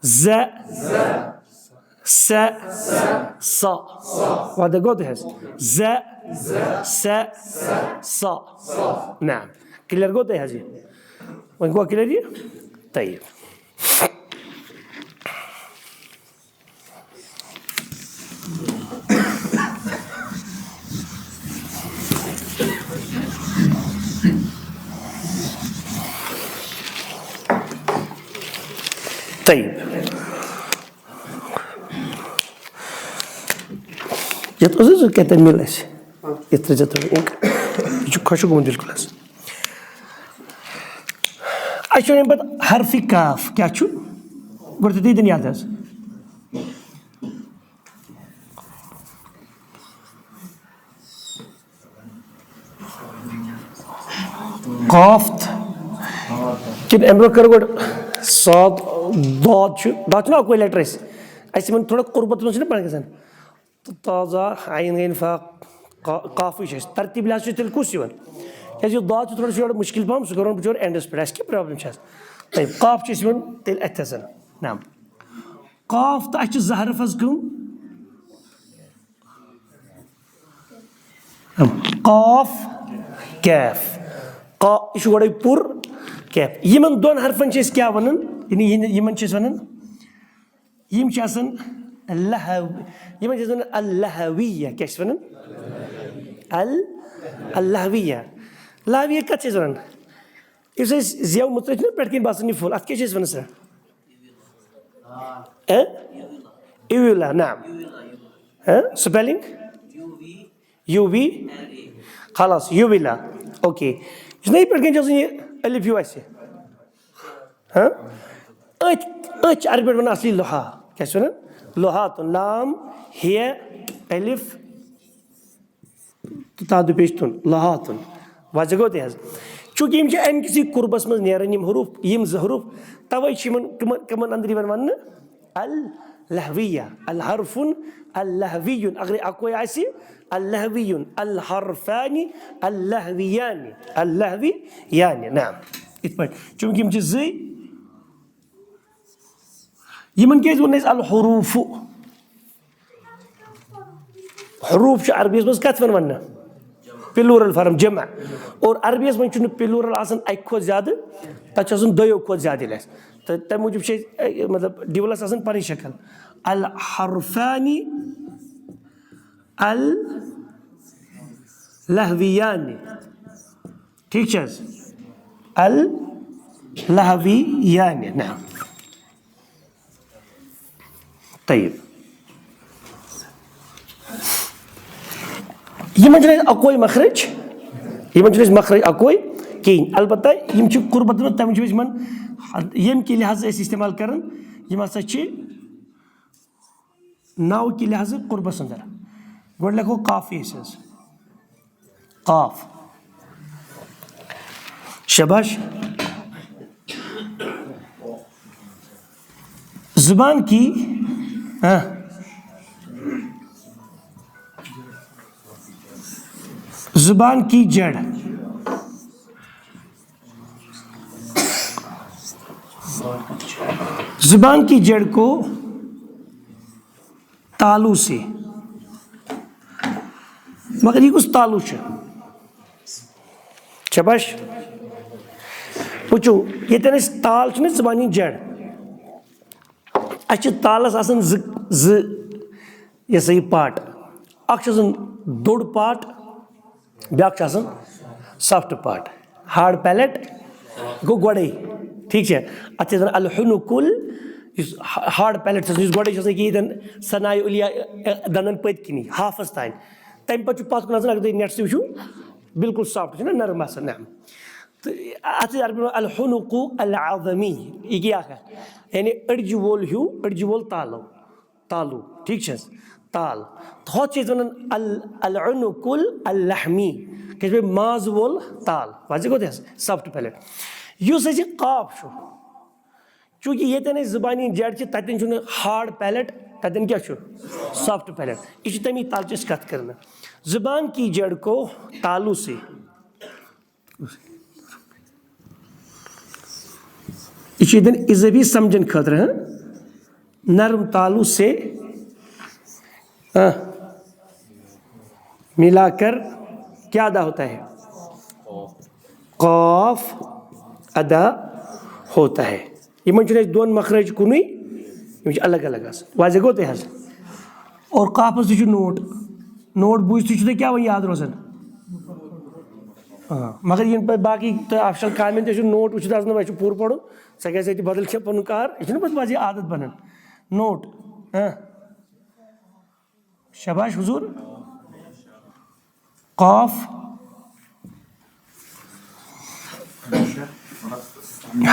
ز، س، س۔ وَدٕ گوٚو تۄہہِ حظ؟ ز، س، س۔ نہ، کلیئر گوٚو تۄہہِ حظ یہِ؟ وۄنۍ گوٚو کلیئر یہِ؟ طیب۔ طیب۔ یَتھ اوس حظ کیٛاہ تام مِل اَسہِ؟ یَتھ ترٛٲیزیو تُہۍ اِنک۔ یہِ چھُ خۄشک گوٚمُت بِلکُل حظ۔ اَسہِ چھُ وۄنۍ پَتہٕ حرفِ کاف کیٛاہ چھُ؟ گۄڈٕ تھٲیِو تُہۍ یہِ یاد حظ۔ قاف تہٕ کِنہٕ اَمہِ برٛونٛہہ کَرو گۄڈٕ صاد، ضاد چھُ، ضاد چھُنہ اَکوے لیٹر اَسہِ۔ اَسہِ یِمَن تھوڑا قُربَتَس منٛز چھِنہ پَران گژھان۔ تہٕ تازہ عین غین فا قا-، قافٕے چھُ اَسہِ۔ ترتیٖب لحاظ چھُ تیٚلہِ کُس یِوان؟ کیٛازِ یہِ ضاد چھُ تھوڑا سُہ یورٕ مُشکِل پَہَم، سُہ کَرون بہٕ یورٕ اینڈَس پٮ۪ٹھ۔ اَسہِ کیٛاہ پرٛابلِم چھِ اَتھ؟ طیب، قاف چھُ اَسہِ یِوان تیٚلہِ اَتھِ حظ۔ نعم۔ قاف تہٕ اَسہِ چھِ زٕ حرف حظ کٕم؟ قاف، کیف۔ قا-، یہِ چھُ گۄڈَے پُر، کیف۔ یِمَن دۄن حرفَن چھِ أسۍ کیٛاہ وَنان؟ یعنی یِہِنٛدِ-، یِمَن چھِ أسۍ وَنان، یِم چھِ آسان لہو-، یِمَن چھِ أسۍ وَنان اللہویہ۔ کیٛاہ چھِ أسۍ وَنان؟ ال-، اللہویہ۔ لہویہ کَتھ چھِ أسۍ وَنان؟ یُس أسۍ زٮ۪و مُژرٲوِتھ چھِنہ پٮ۪ٹھ کِنۍ باسان یہِ پھوٚل، اَتھ کیٛاہ چھِ أسۍ وَنان سا؟ اے؟ Uvula، نعم۔ ہاں، spelling؟ U V، خلاص، uvula۔ اوکے۔ یُس نہ یہِ پٮ۪ٹھ کَنۍ چھِ آسان یہِ الف ہیوٗ اَسہِ۔ ہاں؟ أتھۍ، أتھۍ چھِ عربی پٲٹھۍ وَنان اَصلی لُحا۔ کیٛاہ چھِ وَنان؟ لُحاتُن، لام، ہے، الف، تہٕ تَتھ دُپیش تُن، لہاتُن۔ واضح گوٚو تہِ حظ؟ چوٗنٛکہِ یِم چھِ اَمہِ کِسٕے قُربَس منٛز نیران یِم حروٗف، یِم زٕ حروٗف، تَوَے چھِ یِمَن کٕمَن، کٕمَن اَندَر یِوان وَننہٕ؟ اللہویہ، الحرفُن اللہویُن۔ اَگَرے اَکوے آسہِ، اللہویُن، الحرفانی اللہویانی، اللہویانی۔ نعم، یِتھ پٲٹھۍ، چوٗنٛکہِ یِم چھِ زٕے، یِمَن کیٛازِ ووٚن اَسہِ الحروٗفُ؟ حروٗف چھُ عربیَس منٛز کَتھ یِوان وَننہٕ؟ پلورل فارم، جمع۔ اور عربیَس منٛز چھُنہٕ پلورل آسان اَکہِ کھۄتہٕ زیادٕ، تَتھ چھُ آسان دۄیو کھۄتہٕ زیادٕ ییٚلہِ آسہِ۔ تہٕ تَمہِ موٗجوٗب چھِ أسۍ، اے، مطلب، ڈیوٗلَس آسان پَنٕنۍ شکل۔ الحرفانی اللہویانی۔ ٹھیٖک چھِ حظ؟ اللہویانی۔ نعم۔ طیب۔ یِمن چھُنہٕ اَسہِ اَکوے مخرج، یِمن چھُنہٕ اَسہِ مخرج اَکوے کِہیٖنۍ۔ البتہ یِم چھِ قربت، تَمہِ چھِ أسۍ یِمن ییٚمہِ کہِ لحاظہٕ أسۍ استعمال کران، یِم ہسا چھِ ناو کہِ لحاظہٕ قربس اندر۔ گۄڈٕ لیکھو قافیہ سٕنٛز۔ قاف۔ شاباش۔ زبان کی، ہاں۔ زبان کی جڑ۔ زبان کی جڑ کو تالو سے۔ مگر یہِ کُس تالو چھُ؟ شاباش۔ وٕچھِو، ییٚتٮ۪ن أسۍ تال چھُنہ زبانہِ ہِنٛز جڑ، اَسہِ چھِ تالس آسان زٕ، زٕ، یہِ ہسا یہِ part۔ اکھ چھُ آسان دوٚر part، بیٛاکھ چھُ آسان soft part۔ Hard palate گوٚو گۄڈَے، ٹھیٖک چھا؟ اَتھ چھِ آسان الحنکُل، یُس hard palate چھُ آسان، یُس گۄڈَے چھُ آسان کہِ ییٚتٮ۪ن ثنایہِ علیا، اے، دَنٛدَن پٔتۍ کِنی، half-س تام۔ تَمہِ پَتہٕ چھُ پَتھ کُن آسان، اگر تُہۍ net سۭتۍ وٕچھِو، بالکل soft، چھُنہ نرم آسان، نعم۔ تہٕ اَتھ چھِ عربی وَنان الحنق العظمی۔ یہِ کیٛاہ اَکھ اَکھ؟ یعنی أڈجہِ وول ہیوٗ، أڈجہِ وول تالو۔ تالو، ٹھیٖک چھِ حظ؟ تال۔ تہٕ ہۄتھ چھِ أسۍ وَنان ال-، العنق اللحمی۔ کیٛازِ؟ ماز وول تال۔ واضح گوٚو تۄہہِ حظ؟ Soft palate۔ یُس اَسہِ یہِ قاف چھُ، چوٗنٛکہِ ییٚتٮ۪ن اَسہِ زبانہِ ہِنٛز جڑ چھِ، تَتٮ۪ن چھُنہٕ hard palate، تَتٮ۪ن کیٛاہ چھُ؟ Soft palate۔ یہِ چھُ تَمی تالچہِ أسۍ کَتھ کَران۔ زبان کی جڑ کو تالو سے۔ یہِ چھُ ییٚتٮ۪ن اضٲفی سمجھن خٲطرٕ، ہاں؟ نرم تالو سے، ہاں، ملا کر کیا ادا ہوتا ہے؟ قاف ادا ہوتا ہے۔ یِمن چھُنہٕ اَسہِ دۄن مخرج کُنُے، یِم چھِ الگ الگ آسان۔ واضح گوٚو تۄہہِ حظ؟ اور قافس تہِ چھُ note، note بوٗزِتھ چھُ تۄہہِ کیٛاہ وۄنۍ یاد روزان؟ آ، مگر یِم پَتہٕ باقٕے تۄہہِ optional کامٮ۪ن تہِ چھُ note وٕچھِتھ آسان، وۄنۍ چھُ پوٗرٕ پَرُن، سۄ گژھِ اَتہِ بدل کینٛہہ پَنُن کار، یہِ چھُنہٕ پَتہٕ پَزِ عادت بَنان۔ Note، ہاں۔ شاباش حضور۔ قاف۔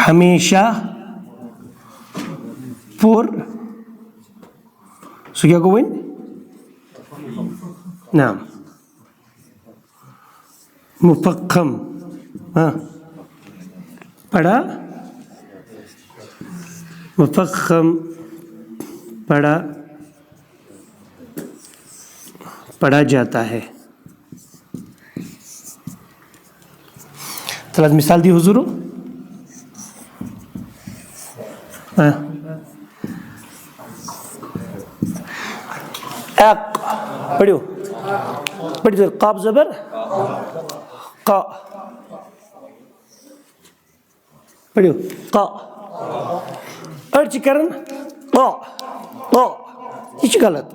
ہمیشہ پر۔ سُہ کیٛاہ گوٚو وۄنۍ؟ نعم۔ مفخم۔ ہاں۔ پڑھا؟ مفخم۔ پڑھا؟ پڑھا جاتا ہے۔ تیٚلہِ حظ مثال دی حضوٗرو۔ ہاں۔ اق۔ پٔرِو۔ پٔرِو تیٚلہِ۔ قاف زبر۔ ق۔ پٔرِو۔ ق۔ أڑۍ چھِ کران ق۔ ق۔ یہِ چھُ غلط۔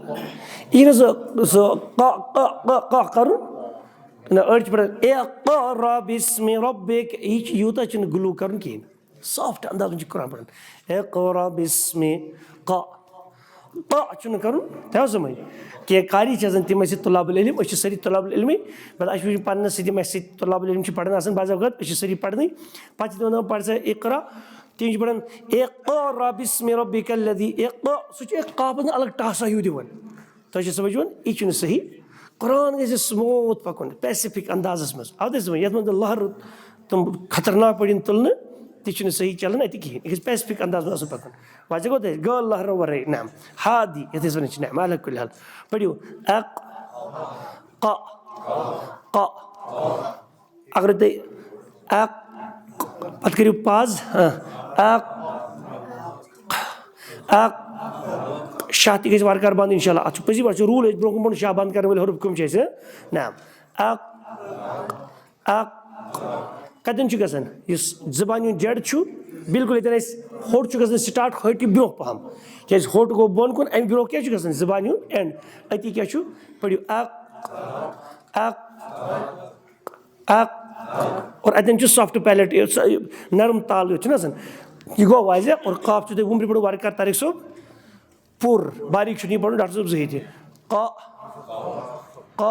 یہِ چھُنہٕ سُہ، سُہ ق، ق، ق، ق کرُن۔ نہ، أڑۍ چھِ پران، اقرا بسم ربک۔ یہِ چھُ، یوٗتاہ چھُنہٕ غلو کرُن کِہیٖنۍ۔ Soft اندازن چھُ قرآن پران۔ اقرا بسم ق۔ ق چھُنہٕ کرُن، تۄہہِ آو سمجھ؟ کینٛہہ قاری چھِ آسان، تِم ٲسۍ طلاب العلم، أسۍ چھِ سٲری طلاب العلمٕے، مگر اَسہِ وٕچھ پَرنَس سۭتۍ، یِم اَسہِ سۭتۍ طلاب العلم چھِ پَران آسان، بعض اوقات أسۍ چھِ سٲری پَرنٕے، پَتہٕ چھِ تِمَن دَپان، "پَر سا اقرا"، تِم چھِ پَران، "اقرا بسم ربک الذی اقرا"، سُہ چھُ اکھ قافَس منٛز الگ ٹاسا ہیوٗ دِوان۔ تۄہہِ چھِ سمجھ یِوان؟ یہِ چھُنہٕ صحیح۔ قرآن گژھِ smooth پَکُن، specific اندازَس منٛز۔ آو تۄہہِ سمجھ؟ یَتھ منٛز نہٕ لہر تِم خطرناک پٲٹھۍ یِن تُلنہٕ، تہِ چھُنہٕ صحیح چلان اَتہِ کِہیٖنۍ۔ یہِ گژھِ specific انداز منٛز آسُن پَکُن۔ واضح گوٚو تۄہہِ؟ غٲر لہرو ورٲے۔ نعم۔ ہادی، یَتھ أسۍ وَنان چھِ، نعم، علی کُلہِ حال۔ پٔرِو۔ اق، ق، ق۔ اگر تُہۍ اق، پَتہٕ کٔرِو pause، ہاں۔ اق، اق۔ شاہ تہِ گژھِ وارٕ کارٕ بنٛد، اِنشاء اللہ۔ اَتھ چھُ پٔزی پٲٹھۍ، چھُ rule، أسۍ برٛونٛہہ کُن برٛونٛہہ شاہ بنٛد کَرن وٲلۍ حروف کٕم چھِ اَسہِ؟ نعم۔ اق، اق۔ کتٮ۪ن چھُ گژھان؟ یُس زبانہِ ہُنٛد جڑ چھُ، بالکل ییٚتٮ۪ن اَسہِ ہوٚٹ چھُ گژھان start، ہوٚٹہِ برٛونٛہہ پہم۔ کیٛازِ ہوٚٹ گوٚو بۄن کُن، اَمہِ برٛونٛہہ کیٛاہ چھُ گژھان؟ زبانہِ ہُنٛد end۔ أتی کیٛاہ چھُ؟ پٔرِو اق، اق، اق۔ اور اَتٮ۪ن چھُ soft palate، یہِ سا، یہِ نرم تال یوت چھُنہٕ آسان۔ یہِ گوٚو واضح۔ اور قاف چھُ تۄہہِ وُمرِ پٮ۪ٹھ ورقہٕ کر طارق صٲب۔ پوٚر، باریٖک چھُنہٕ یہِ پَرُن ڈاکٹر صٲب زٕہٕے تہِ۔ ق، ق،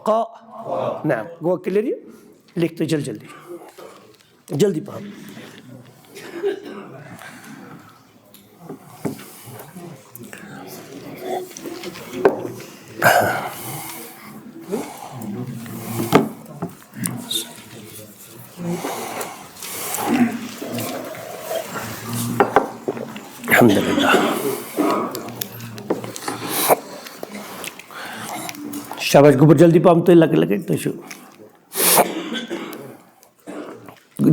قا۔ نعم، گوٚو کلیئر یہِ؟ لیکھتو جلدی جلدی۔ جلدی پہم۔ الحمدللہ۔ شاباش گوٚبُر، جلدی پہم، تُہۍ لۄکٕٹۍ لۄکٕٹۍ، تُہۍ چھِو۔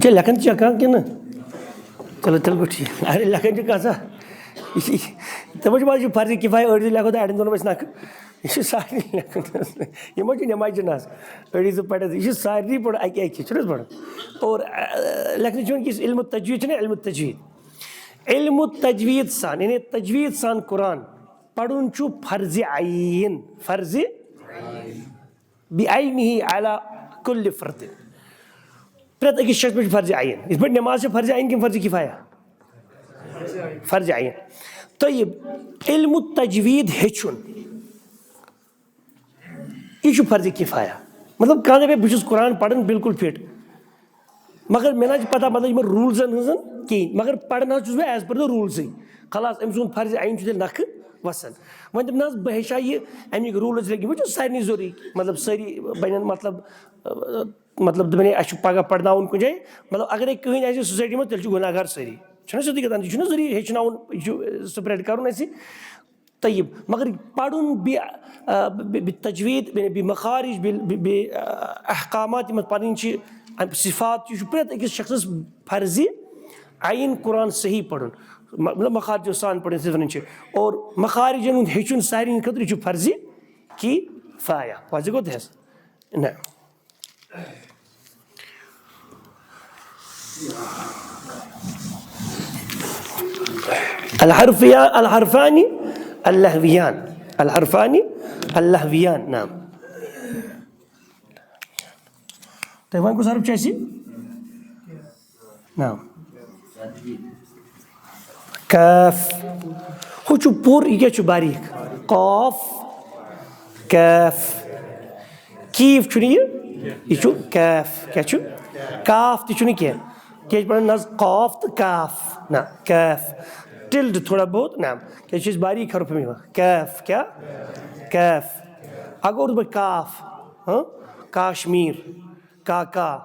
ژےٚ لیکھان چھِ کانٛہہ کِنہٕ؟ چلو، تیٚلہِ گوٚو ٹھیٖک۔ اَرے، لیکھان چھِ کانٛہہ سا؟ یہِ چھِ، دَپان چھِ، وۄنۍ چھُ فرضِ کِفایہ، أڑۍ زٕ لیکھو تہٕ اَڑٮ۪ن دۄہَن وَسہِ نَکھٕ۔ یہِ چھُ سارنٕے لیکھُن۔ یِمو چھِ نٮ۪مازِ جِناز۔ أڑۍ زٕ پَرِ، یہِ چھُ سارنٕے پَرُن اَکہِ اَکہِ، چھُنہٕ حظ پَرُن؟ اور، آ، لیکھنہٕ چھُ یِوان کہِ یُس علم تجوید چھُنہ، علم تجوید۔ علم تجوید سان، یعنی تجوید سان قرآن پَرُن چھُ فرضِ عین، فرضِ بعینہ علی کل فرد۔ پرٛٮ۪تھ أکِس شخص پٮ۪ٹھ چھُ فرضِ عین۔ یِتھ پٲٹھۍ نٮ۪ماز چھِ فرضِ عین کِنہٕ فرضِ کِفایہ؟ فرضِ عین۔ طیب، علم تجوید ہیٚچھُن، یہِ چھُ فرضِ کِفایہ۔ مطلب، کانٛہہ دَپہِ، بہٕ چھُس قرآن پَران بالکل فِٹ، مگر مےٚ نہ حظ چھِ پتہ، مطلب، یِمن روٗلزن ہٕنٛزن کِہیٖنۍ، مگر پران حظ چھُس بہٕ as per the rules۔ خلاص، أمۍ سُنٛد فرضِ عین چھُ تیٚلہِ نکھٕ وسان۔ وۄنۍ دَپہِ نہ حظ، بہٕ ہیٚچھِ ہا یہِ، اَمِکۍ روٗلٕز لیکھِ، یِم چھِ سارنٕے ضروٗری، مطلب، سٲری بَنن، مطلب، مطلب، دَپن ہے، اَسہِ چھُ پگاہ پرناوُن کُنہِ جایہِ، مطلب، اگرے کٕہٕنۍ آسہِ سوسایٹی منٛز، تیٚلہِ چھُ گُناہ گار سٲری۔ چھُنہ سیوٚدُے کَتھ، یہِ چھُنہ ضروٗری ہیٚچھناوُن، یہِ چھُ سپریڈ کَرُن اَسہِ۔ طیب، مگر پَرُن بے، آ، بے، بے تجوید، بے، بے مخارج، بے، بے، بے، آ، احکامات یِم اَتھ پَرٕنۍ چھِ، اَمہِ صفات، یہِ چھُ پرٛٮ۪تھ أکِس شخصَس فرضِ عین قرآن صحیح پَرُن، مطلب مخارجو سان پَرُن، یِتھ پٲٹھۍ چھِ۔ اور مخارجَن ہُنٛد ہیٚچھُن سارنٕے ہٕنٛدِ خٲطرٕ، یہِ چھُ فرضِ کِفایہ۔ واضح گوٚو تہِ حظ؟ نہ۔ الحرفیان، الحرفانی اللہویان۔ الحرفانی اللہویان، نعم۔ تۄہہِ وۄنۍ کُس حرف چھُ اَسہِ؟ نعم۔ کاف۔ ہُہ چھُ پوٗرٕ، یہِ کیٛاہ چھُ باریٖک؟ قاف، کاف۔ کیف چھُنہٕ یہِ، یہِ چھُ کاف۔ کیٛاہ چھُ؟ کاف تہِ چھُنہٕ کینٛہہ۔ کیٛاہ چھِ پَران؟ نہ حظ، قاف تہٕ کاف۔ نہ، کاف۔ ٹِلڈ تھوڑا بہت، نہ۔ کیٛاہ چھِ أسۍ باریٖک حرف یِوان؟ کاف، کیٛاہ؟ کاف۔ اَکھ گوٚو اُردو پٲٹھۍ کاف، ہاں؟ کاشمیٖر، کا کا۔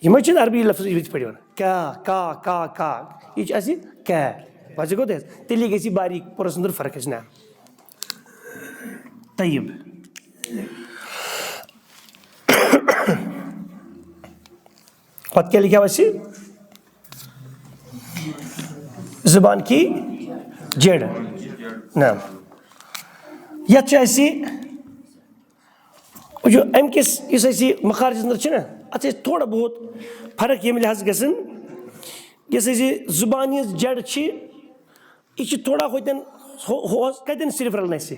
یِمے چھِنہٕ عربی لفظ یِتھ پٲٹھۍ یِوان۔ کا، کا، کا، کا۔ یہِ چھُ اَسہِ کا۔ وۄنۍ گوٚو تیٚلہِ، تیٚلی گژھِ یہِ باریٖک پوٗرَس اندر فرق اَسہِ نہ۔ طیب۔ پتہٕ کیٛاہ لیکھیو اَسہِ؟ زبان کی جڑ۔ نہ۔ یَتھ چھُ اَسہِ وٕچھِو، اَمہِ کِس یُس اَسہِ یہِ مخارجَس اندر چھُنہ، اَتھ چھِ اَسہِ تھوڑا بہت فرق ییٚمہِ لحاظ گژھان، یۄس اَسہِ یہِ زُبان ہِنٛز جڑ چھِ، یہِ چھِ تھوڑا ہوتٮ۪ن، ہُہ-، ہُہ اوس کَتٮ۪ن صرف رَلان اَسہِ؟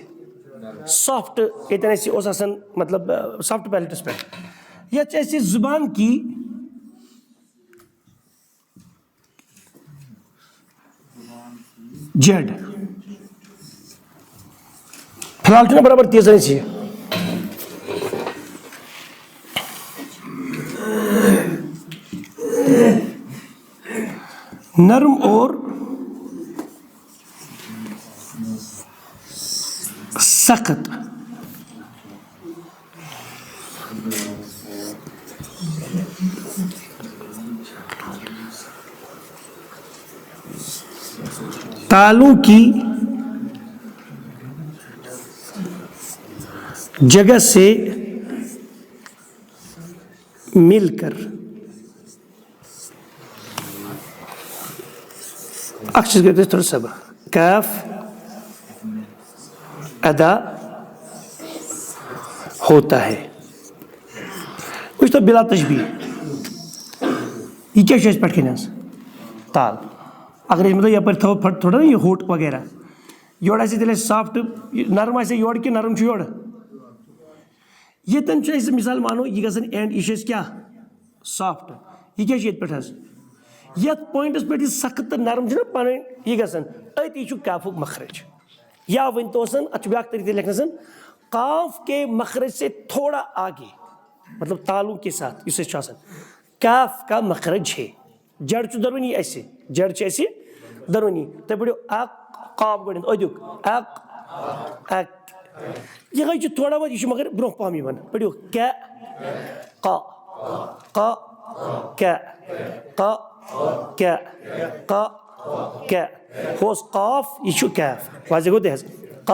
سافٹ، ییٚتٮ۪ن اَسہِ اوس آسان، مطلب، سافٹ پیلٹَس پٮ۪ٹھ۔ یَتھ چھِ اَسہِ یہِ زُبان کی جڑ۔ فی الحال چھُنہ برابر تیٖژ أسۍ یہِ۔ نرم اور سخت۔ تالوں کی جگہ سے مل کر۔ اکھ چیز گٔے تۄہہِ تھوڑا صبر۔ کاف ادا ہوتا ہے۔ وٕچھ تو بلا تشبیہ۔ یہِ کیٛاہ چھُ اَسہِ پٮ۪ٹھ کَنہِ حظ؟ تال۔ اگر أسۍ مطلب یَپٲرۍ تھاوو پھٹ تھوڑا یہِ ہوٚٹ وغیرہ۔ یورٕ آسہِ تیٚلہِ اَسہِ سافٹ، یہِ نرم آسہِ یورٕ کِنہٕ نرم چھُ یورٕ؟ ییٚتٮ۪ن چھُ اَسہِ مثال مانو یہِ گژھان اینڈ، یہِ چھُ اَسہِ کیٛاہ؟ سافٹ۔ یہِ کیٛاہ چھُ ییٚتہِ پٮ۪ٹھ حظ؟ یَتھ پوینٹَس پٮ۪ٹھ یہِ سخت تہٕ نرم چھُنہ پَنٕنۍ یہِ گژھان، أتی چھُ کافُک مخرج۔ یا ؤنۍ تو سَن، اَتھ چھُ بیٛاکھ طریٖقہٕ تہِ لیکھنَس سَن، قاف کے مخرج سے تھوڑا آگے، مطلب تالو کے ساتھ، یُس اَسہِ چھُ آسان، کاف کا مخرج ہے۔ جڑ چھُ دۄنوٕنی اَسہِ، جڑ چھِ اَسہِ دۄنوٕنی۔ تُہۍ پٔرِو اق، قاف گۄڈٕنٮ۪تھ، أدیُک اق، اک۔ یِہوٚے چھُ تھوڑا بہت، یہِ چھُ مگر برٛونٛہہ پَہَم یِوان۔ پٔرِو کے، ق، ق، کے، ق، کے، ق، کے۔ ہُہ اوس قاف، یہِ چھُ کیف۔ واضح گوٚو تہِ حظ؟ ق،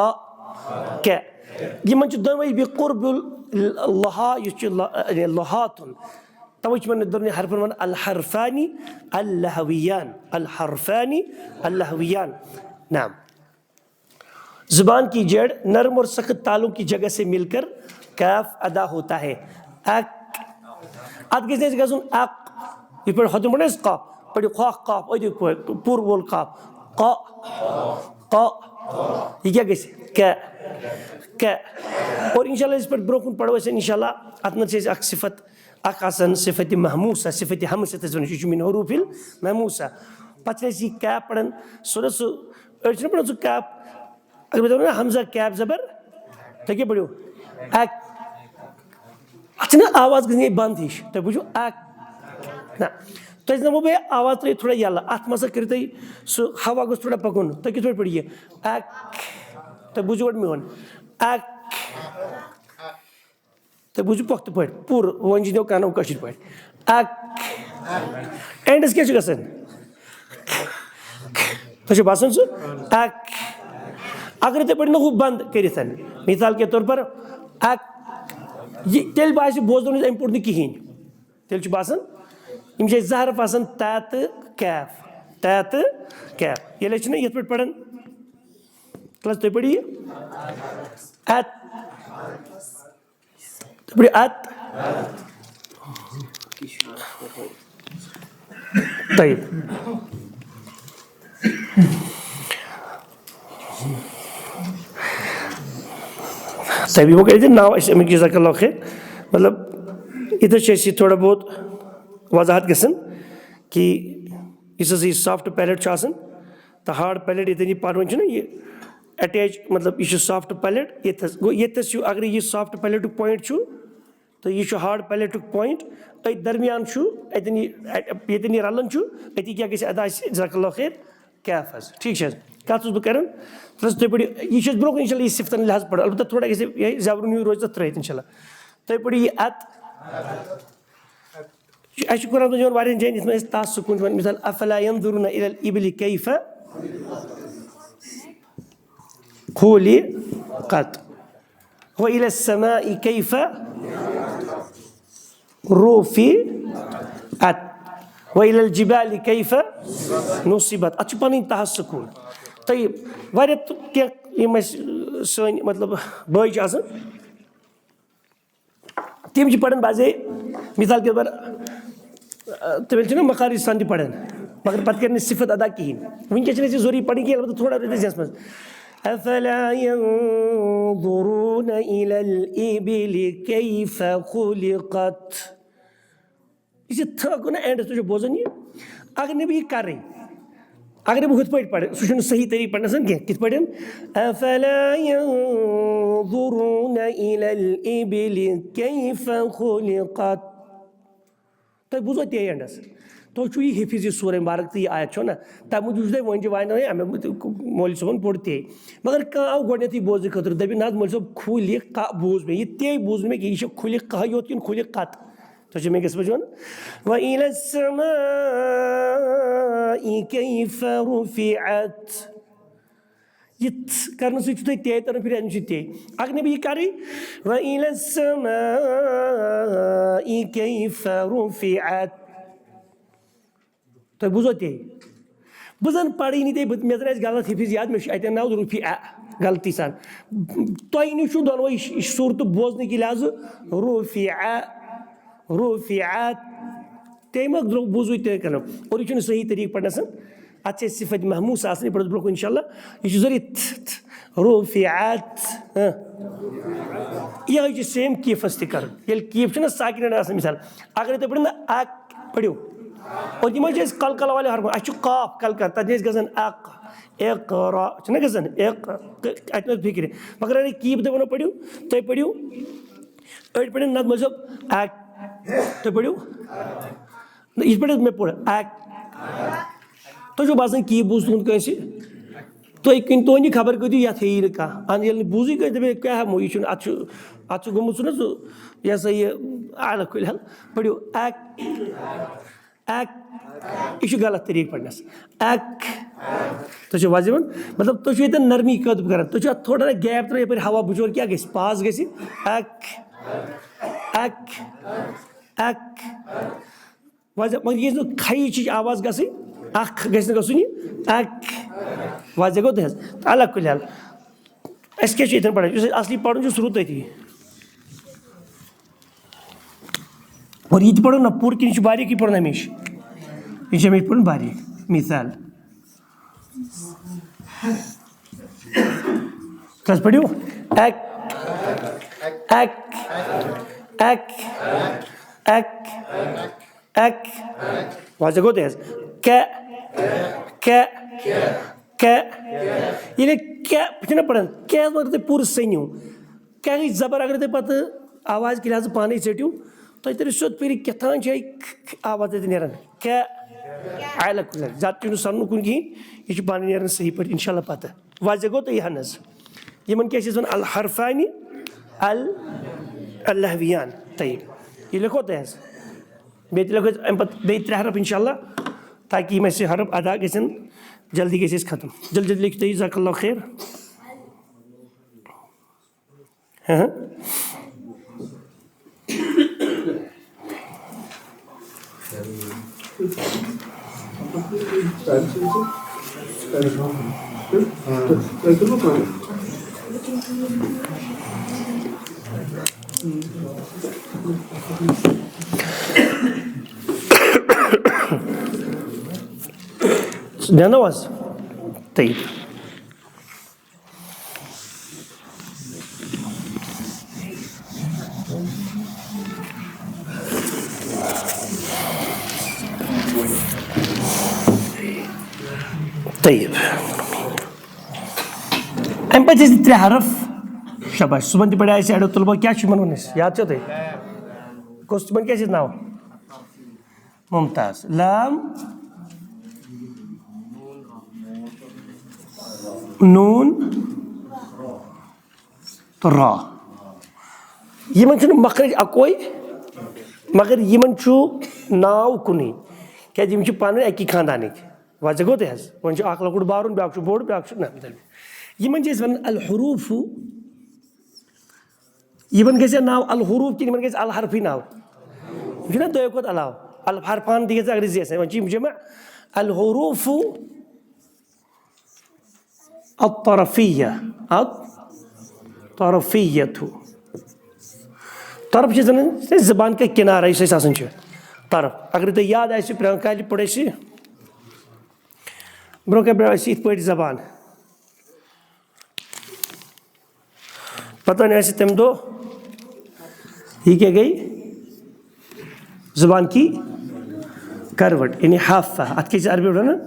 کے۔ یِمَن چھُ دۄنوَے بقرب اللحا، یُس چھُ ل-، یعنی لحاتُن۔ توے چھِ یِمَن دۄنوٕنی حرفَن وَنان الحرفانی اللحویان، الحرفانی اللحویان۔ نعم۔ زبان کی جڑ نرم اور سخت تالوں کی جگہ سے مل کر کیف ادا ہوتا ہے۔ اک۔ اَتھ گژھِ نہٕ اَسہِ گژھُن اک۔ یِتھ پٲٹھۍ ہۄتٮ۪ن پٲٹھۍ ٲسۍ قاف، پٲٹھۍ کھۄکھ قاف، أدیُک پٲٹھۍ، پوٗرٕ وول قاف۔ ق، ق۔ یہِ کیٛاہ گژھِ؟ کے، کے۔ اور انشاءاللہ یِتھ پٲٹھۍ برٛونٛہہ کُن پَرو أسۍ انشاءاللہ، اَتھ منٛز چھِ أسۍ اَکھ صفت، اَکھ آسان صفت محموسہ، صفت ہمس یَتھ أسۍ وَنان چھِ، یہِ چھُ من حروف المحموسہ۔ پَتہٕ چھِ أسۍ یہِ کیف پَران، سُہ نہ سُہ، أڑۍ چھِنہٕ پَران سُہ کیف، اگر بہٕ دَپہٕ نا حمزہ کیف زبر، تُہۍ کیٛاہ پٔرِو؟ اَک۔ اَتھ چھِنہٕ آواز گٔژھ نہٕ بنٛد ہِش، تُہۍ بوٗزِو اَک۔ نہ، تۄہہِ دِمو بہٕ آواز ترٛٲیِتھ تھوڑا یَلہٕ، اَتھ منٛز کٔرِو تُہۍ سُہ ہوا گوٚژھ تھوڑا پَکُن، تُہۍ کِتھ پٲٹھۍ پٔرِو یہِ؟ اَک۔ تُہۍ بوٗزِو گۄڈٕ میون۔ اَک۔ تُہۍ بوٗزِو پۄختہٕ پٲٹھۍ، پوٗرٕ، وۄنۍ چھِ دِیو کَنو کٲشِر پٲٹھۍ۔ اَک۔ اینڈَس کیٛاہ چھُ گژھان؟ تۄہہِ چھُ باسان سُہ؟ اَک۔ اگر تُہۍ پٔرِو نہٕ ہُہ بنٛد کٔرِتھ، مثال کے طور پر، اَک۔ یہِ تیٚلہِ باسہِ بوزنَس اَمہِ پوٚر نہٕ کِہیٖنۍ۔ تیٚلہِ چھُ باسان، یِم چھِ اَسہِ زٕ حرف آسان، تا تہٕ کیف۔ تا تہٕ کیف۔ ییٚلہِ أسۍ چھِنہ یِتھ پٲٹھۍ پَران، تیٚلہِ حظ تُہۍ پٔرِو یہِ۔ اَت۔ تُہۍ پٔرِو اَت۔ طیب۔ طبیبو کٔرِتھ ناو اَسہِ اَمیُک، جزاک اللہ خیر۔ مطلب، ییٚتہِ حظ چھِ اَسہِ یہِ تھوڑا بہت وضاحت گژھان کہِ یُس ہسا یہِ soft palate چھُ آسان تہٕ hard palate، ییٚتٮ۪ن یہِ پَرُن چھُنہ یہِ attach، مطلب، یہِ چھُ soft palate، ییٚتہِ حظ گوٚو، ییٚتہِ حظ چھُ، اگر یہِ soft palateُک point چھُ، تہٕ یہِ چھُ hard palateُک point۔ أتھۍ درمیان چھُ، اَتٮ۪ن یہِ، ییٚتٮ۪ن یہِ رَلان چھُ، أتی کیٛاہ گژھِ ادا اَسہِ؟ جزاک اللہ خیر، کیف حظ۔ ٹھیٖک چھِ حظ؟ کَتھ چھُس بہٕ کَران؟ تہٕ حظ تُہۍ پٔرِو، یہِ چھِ أسۍ برٛونٛہہ کُن اِنشاءاللہ یہِ صِفتَن لحاظ پَرو۔ البتہ تھوڑا گژھِ یہِ زٮ۪ورُن ہیوٗ روزِ تَتھ ترٛٲیِتھ اِنشاءاللہ۔ تُہۍ پٔرِو یہِ اَت۔ یہِ چھُ، اَسہِ چھُ قرآنَس منٛز یِوان واریاہَن جایَن، یَتھ منٛز اَسہِ تَس سکوٗن چھُ وَنان۔ مثال، افلا ينظرون الى الابل كيف خلقت۔ وإلى السماء كيف رفعت وإلى الجبال كيف نصبت۔ اَتھ چھُ پَنٕنۍ تَس سکوٗن۔ طیب، واریاہ تہٕ کینٛہہ یِم اَسہِ، سٲنۍ، مطلب، بٲے چھِ آسان، تِم چھِ پَران بعضے، مثال کے طور پر، تِم چھِنہ مخارج سان تہِ پَران، مگر پَتہٕ کَرِ نہٕ صفت ادا کِہیٖنۍ۔ وٕنکیٚس چھِنہٕ اَسہِ یہِ ضروٗری پَرٕنۍ کینٛہہ، البتہ تھوڑا روزِ ذہنَس منٛز۔ أفلا ينظرون إلى الإبل كيف خلقت۔ یہِ چھِ تھٔکھ نہ اینڈَس، تُہۍ چھِو بوزان یہِ؟ اگر نہٕ بہٕ یہِ کَرٕے، اگر نہٕ بہٕ ہُتھ پٲٹھۍ پَرٕ، سُہ چھُنہٕ صحیح طریٖقہٕ پَرنَس کینٛہہ۔ کِتھ پٲٹھۍ؟ أفلا ينظرون إلى الإبل كيف خلقت۔ تۄہہِ بوٗزوا تے اینڈَس؟ تۄہہِ چھُو یہِ حفظ، یہِ سورہ مبارک تہٕ یہِ آیت چھو نہ؟ تَمہِ موٗجوٗب چھُ تۄہہِ وۄنۍ تہِ وَنان، ہے، مےٚ مولوی صٲبَن پوٚر تے۔ مگر کانٛہہ آو گۄڈٕنٮ۪تھٕے بوزنہٕ خٲطرٕ، دَپہِ، نہ حظ، مولوی صٲب، خُلِقَ بوٗز مےٚ، یہِ تے بوٗز نہٕ مےٚ کینٛہہ، یہِ چھا خُلِقَ یوت کِنہٕ خُلِقَت؟ تۄہہِ چھا مےٚ قٕسمَت وَنان؟ وَإِلَى السَّمَاءِ كَيْفَ رُفِعَتْ۔ یِتھ کرنہٕ سۭتۍ چھُ تۄہہِ تے تران فِکرِ، اَمہِ سۭتۍ تے۔ اگر نہٕ بہٕ یہِ کرٕ، وَإِلَى السَّمَاءِ كَيْفَ رُفِعَتْ۔ تۄہہِ بوٗزوا تے؟ بہٕ زَن پَرٕے نہٕ تے، بہٕ، مےٚ زَن آسہِ غلط حِفظ یاد، مےٚ چھُ اَتٮ۪ن ناو رُفِعَ، غلطی سان۔ تۄہہِ نِش چھُ دۄنوَے ش-، صوٗرتہٕ بوزنہٕ کہِ لحاظہٕ رُفِعَ۔ رُفِعَت۔ تٔمۍ ما درٛو-، بوٗزوٕے تُہۍ کَنو؟ اور یہِ چھُنہٕ صحیح طریٖقہٕ پَرنَس۔ اَتھ چھِ اَسہِ صفت محموس آسان، یہِ پَرو برٛونٛہہ کُن اِنشاءاللہ۔ یہِ چھُ ضروٗری تھ-، تھ-، رُفِعَت۔ ہاں۔ یِہوٚے چھُ سیم کیفَس تہِ کَرُن۔ ییٚلہِ کیف چھُنہ ساکِنَن آسان، مِثال، اگر تُہۍ پٔرِو نہ اَک، پٔرِو۔ اور یِمَے چھِ أسۍ قلقلہ والٮ۪ن حرفَن، اَسہِ چھُ قاف قلقلہ، تَتہِ چھِ أسۍ گژھان اَق۔ اقرا، چھُنہ گژھان؟ اق، اتہِ منٛز فِکرِ۔ مگر اگر کی بہٕ تۄہہِ وَنو پٔرِو، تُہۍ پٔرِو، أڑۍ پٔرِو نتہٕ مٔنٛزِو اک، تُہۍ پٔرِو۔ نہ، یِتھ پٲٹھۍ مےٚ پوٚر، اک۔ تۄہہِ چھُو باسان کی بوٗز تُہُنٛد کٲنٛسہِ؟ تُہۍ کُنہِ، تُہُنٛد یہِ خبر کٔرِو، یَتھ ہیٚیہِ نہٕ کانٛہہ۔ اَن ییٚلہِ نہٕ بوٗزٕے کٲنٛسہِ، دَپہِ، کیٛاہ ہٮ۪مو، یہِ چھُنہٕ، اَتھ چھُ، اَتھ چھُ گوٚمُت سُہ نہ سُہ، یہِ ہسا یہِ، الگ کُلۍ حل۔ پٔرِو، اک۔ اک۔ یہِ چھُ غلط طریٖقہٕ پرنَس۔ اک۔ تُہۍ چھِو واضح یِوان؟ مطلب، تُہۍ چھِو ییٚتٮ۪ن نرمی کٲدٕب کران۔ تُہۍ چھِو اَتھ تھوڑا نہ gap ترٲوِتھ، یَپٲرۍ ہوا بُجور کیٛاہ گژھِ؟ پاس گژھِ۔ اک۔ اک۔ اک۔ واضح، مگر یہِ گژھِ نہٕ کھَیِچ ہِچ آواز گژھٕنۍ۔ اکھ گژھِ نہٕ گژھُن یہِ۔ اک۔ واضح گوٚو تُہۍ حظ؟ تہٕ الگ کُلہِ حال۔ اَسہِ کیٛاہ چھُ ییٚتٮ۪ن پران؟ یُس اَسہِ اصلی پرُن چھُ، سُہ روٗد تٔتی۔ اور یہِ تہِ پَرو نہ پوٗرٕ کِنہٕ یہِ چھُ باریٖکی پَرُن ہمیشہِ؟ یہِ چھُ ہمیشہِ پَرُن باریٖک۔ مثال۔ تَس پٔرِو۔ اک، اک، اک، اک، اک۔ واضح گوٚو تۄہہِ حظ؟ کیٛاہ، کیٛاہ، کیٛاہ؟ ییٚلہِ کیٛاہ چھِنہ پَران، کیٛاہ مگر تُہۍ پوٗرٕ سٔنِو۔ کیٛاہ گٔے زبر؟ اگر تُہۍ پتہٕ آواز کہِ لحاظہٕ پانے ژٔٹِو، تۄہہِ تٔرِو سیوٚد فِکرِ کیٛاہ تام چھِ اَتہِ آے لفظ ییٚتہِ نیران۔ کیٛاہ؟ آے لفظ۔ زیادٕ چھُنہٕ سَنُن کُن کِہیٖنۍ، یہِ چھُ پانہٕ نیران صحیح پٲٹھۍ اِنشاء اللہ پتہٕ۔ واضح گوٚو تۄہہِ یہِ ہن حظ؟ یِمن کیٛاہ چھِ أسۍ وَنان؟ الحرفانی ال-، اللہویان۔ طیب۔ یہِ لیکھو تۄہہِ حظ۔ بیٚیہِ تہِ لیکھو أسۍ اَمہِ پتہٕ بیٚیہِ ترٛےٚ حرف اِنشاء اللہ، تاکہِ یِم اَسہِ حرف ادا گژھن، جلدی گژھِ اَسہِ ختم۔ جلدی جلدی لیکھِو تُہۍ، جزاک اللہ خیر۔ ہاں۔ دیٛانو حظ؟ طیب۔ طیب۔ اَمہِ پَتہٕ چھِ أسۍ ترٛےٚ حرف۔ شاباش۔ صُبحن تہِ پَرِ اَسہِ اَڑیو طلبو، کیٛاہ چھُ یِمَن وَنان أسۍ؟ یاد چھا تۄہہِ؟ کُس تِمَن کیٛاہ چھِ ناو؟ ممتاز۔ لام، نون تہٕ را۔ یِمن چھُنہٕ مخرج اکوے، مگر یِمن چھُ ناو کُنُے، کیازِ یِم چھِ پانہٕ ؤنۍ اکی خاندانٕکۍ۔ وۄنۍ ژےٚ گوٚو تہِ حظ، وۄنۍ چھُ اکھ لۄکُٹ بارُن، بیاکھ چھُ بوٚڑ، بیاکھ چھُ نہ۔ یِمن چھِ أسۍ وَنان الحروف۔ یِمن گژھِ ناو الحروف کِنہٕ یِمن گژھِ الحرفی ناو؟ یِم چھِنہ دۄیو کھۄتہٕ علاوٕ؟ الحرفان تہِ گژھِ انگریزی آسٕنۍ، وۄنۍ چھِ یِم جمع۔ الحروف الطرفیہ، الطرفیہ۔ طرف چھِ زَن زبان کا کنارہ یُس اَسہِ آسان چھُ۔ طرف۔ اگر تۄہہِ یاد آسہِ، پرٛانہِ کالہِ پوٚر اَسہِ، برٛونٛہہ کالہِ پوٚر اَسہِ یِتھ پٲٹھۍ زبان۔ پتہ نہیں آسہِ تَمہِ دۄہ یہِ کیٛاہ گٔے؟ زبان کی کروٹ، یعنی حافہ۔ اَتھ کیٛاہ چھِ عربی پٲٹھۍ وَنان؟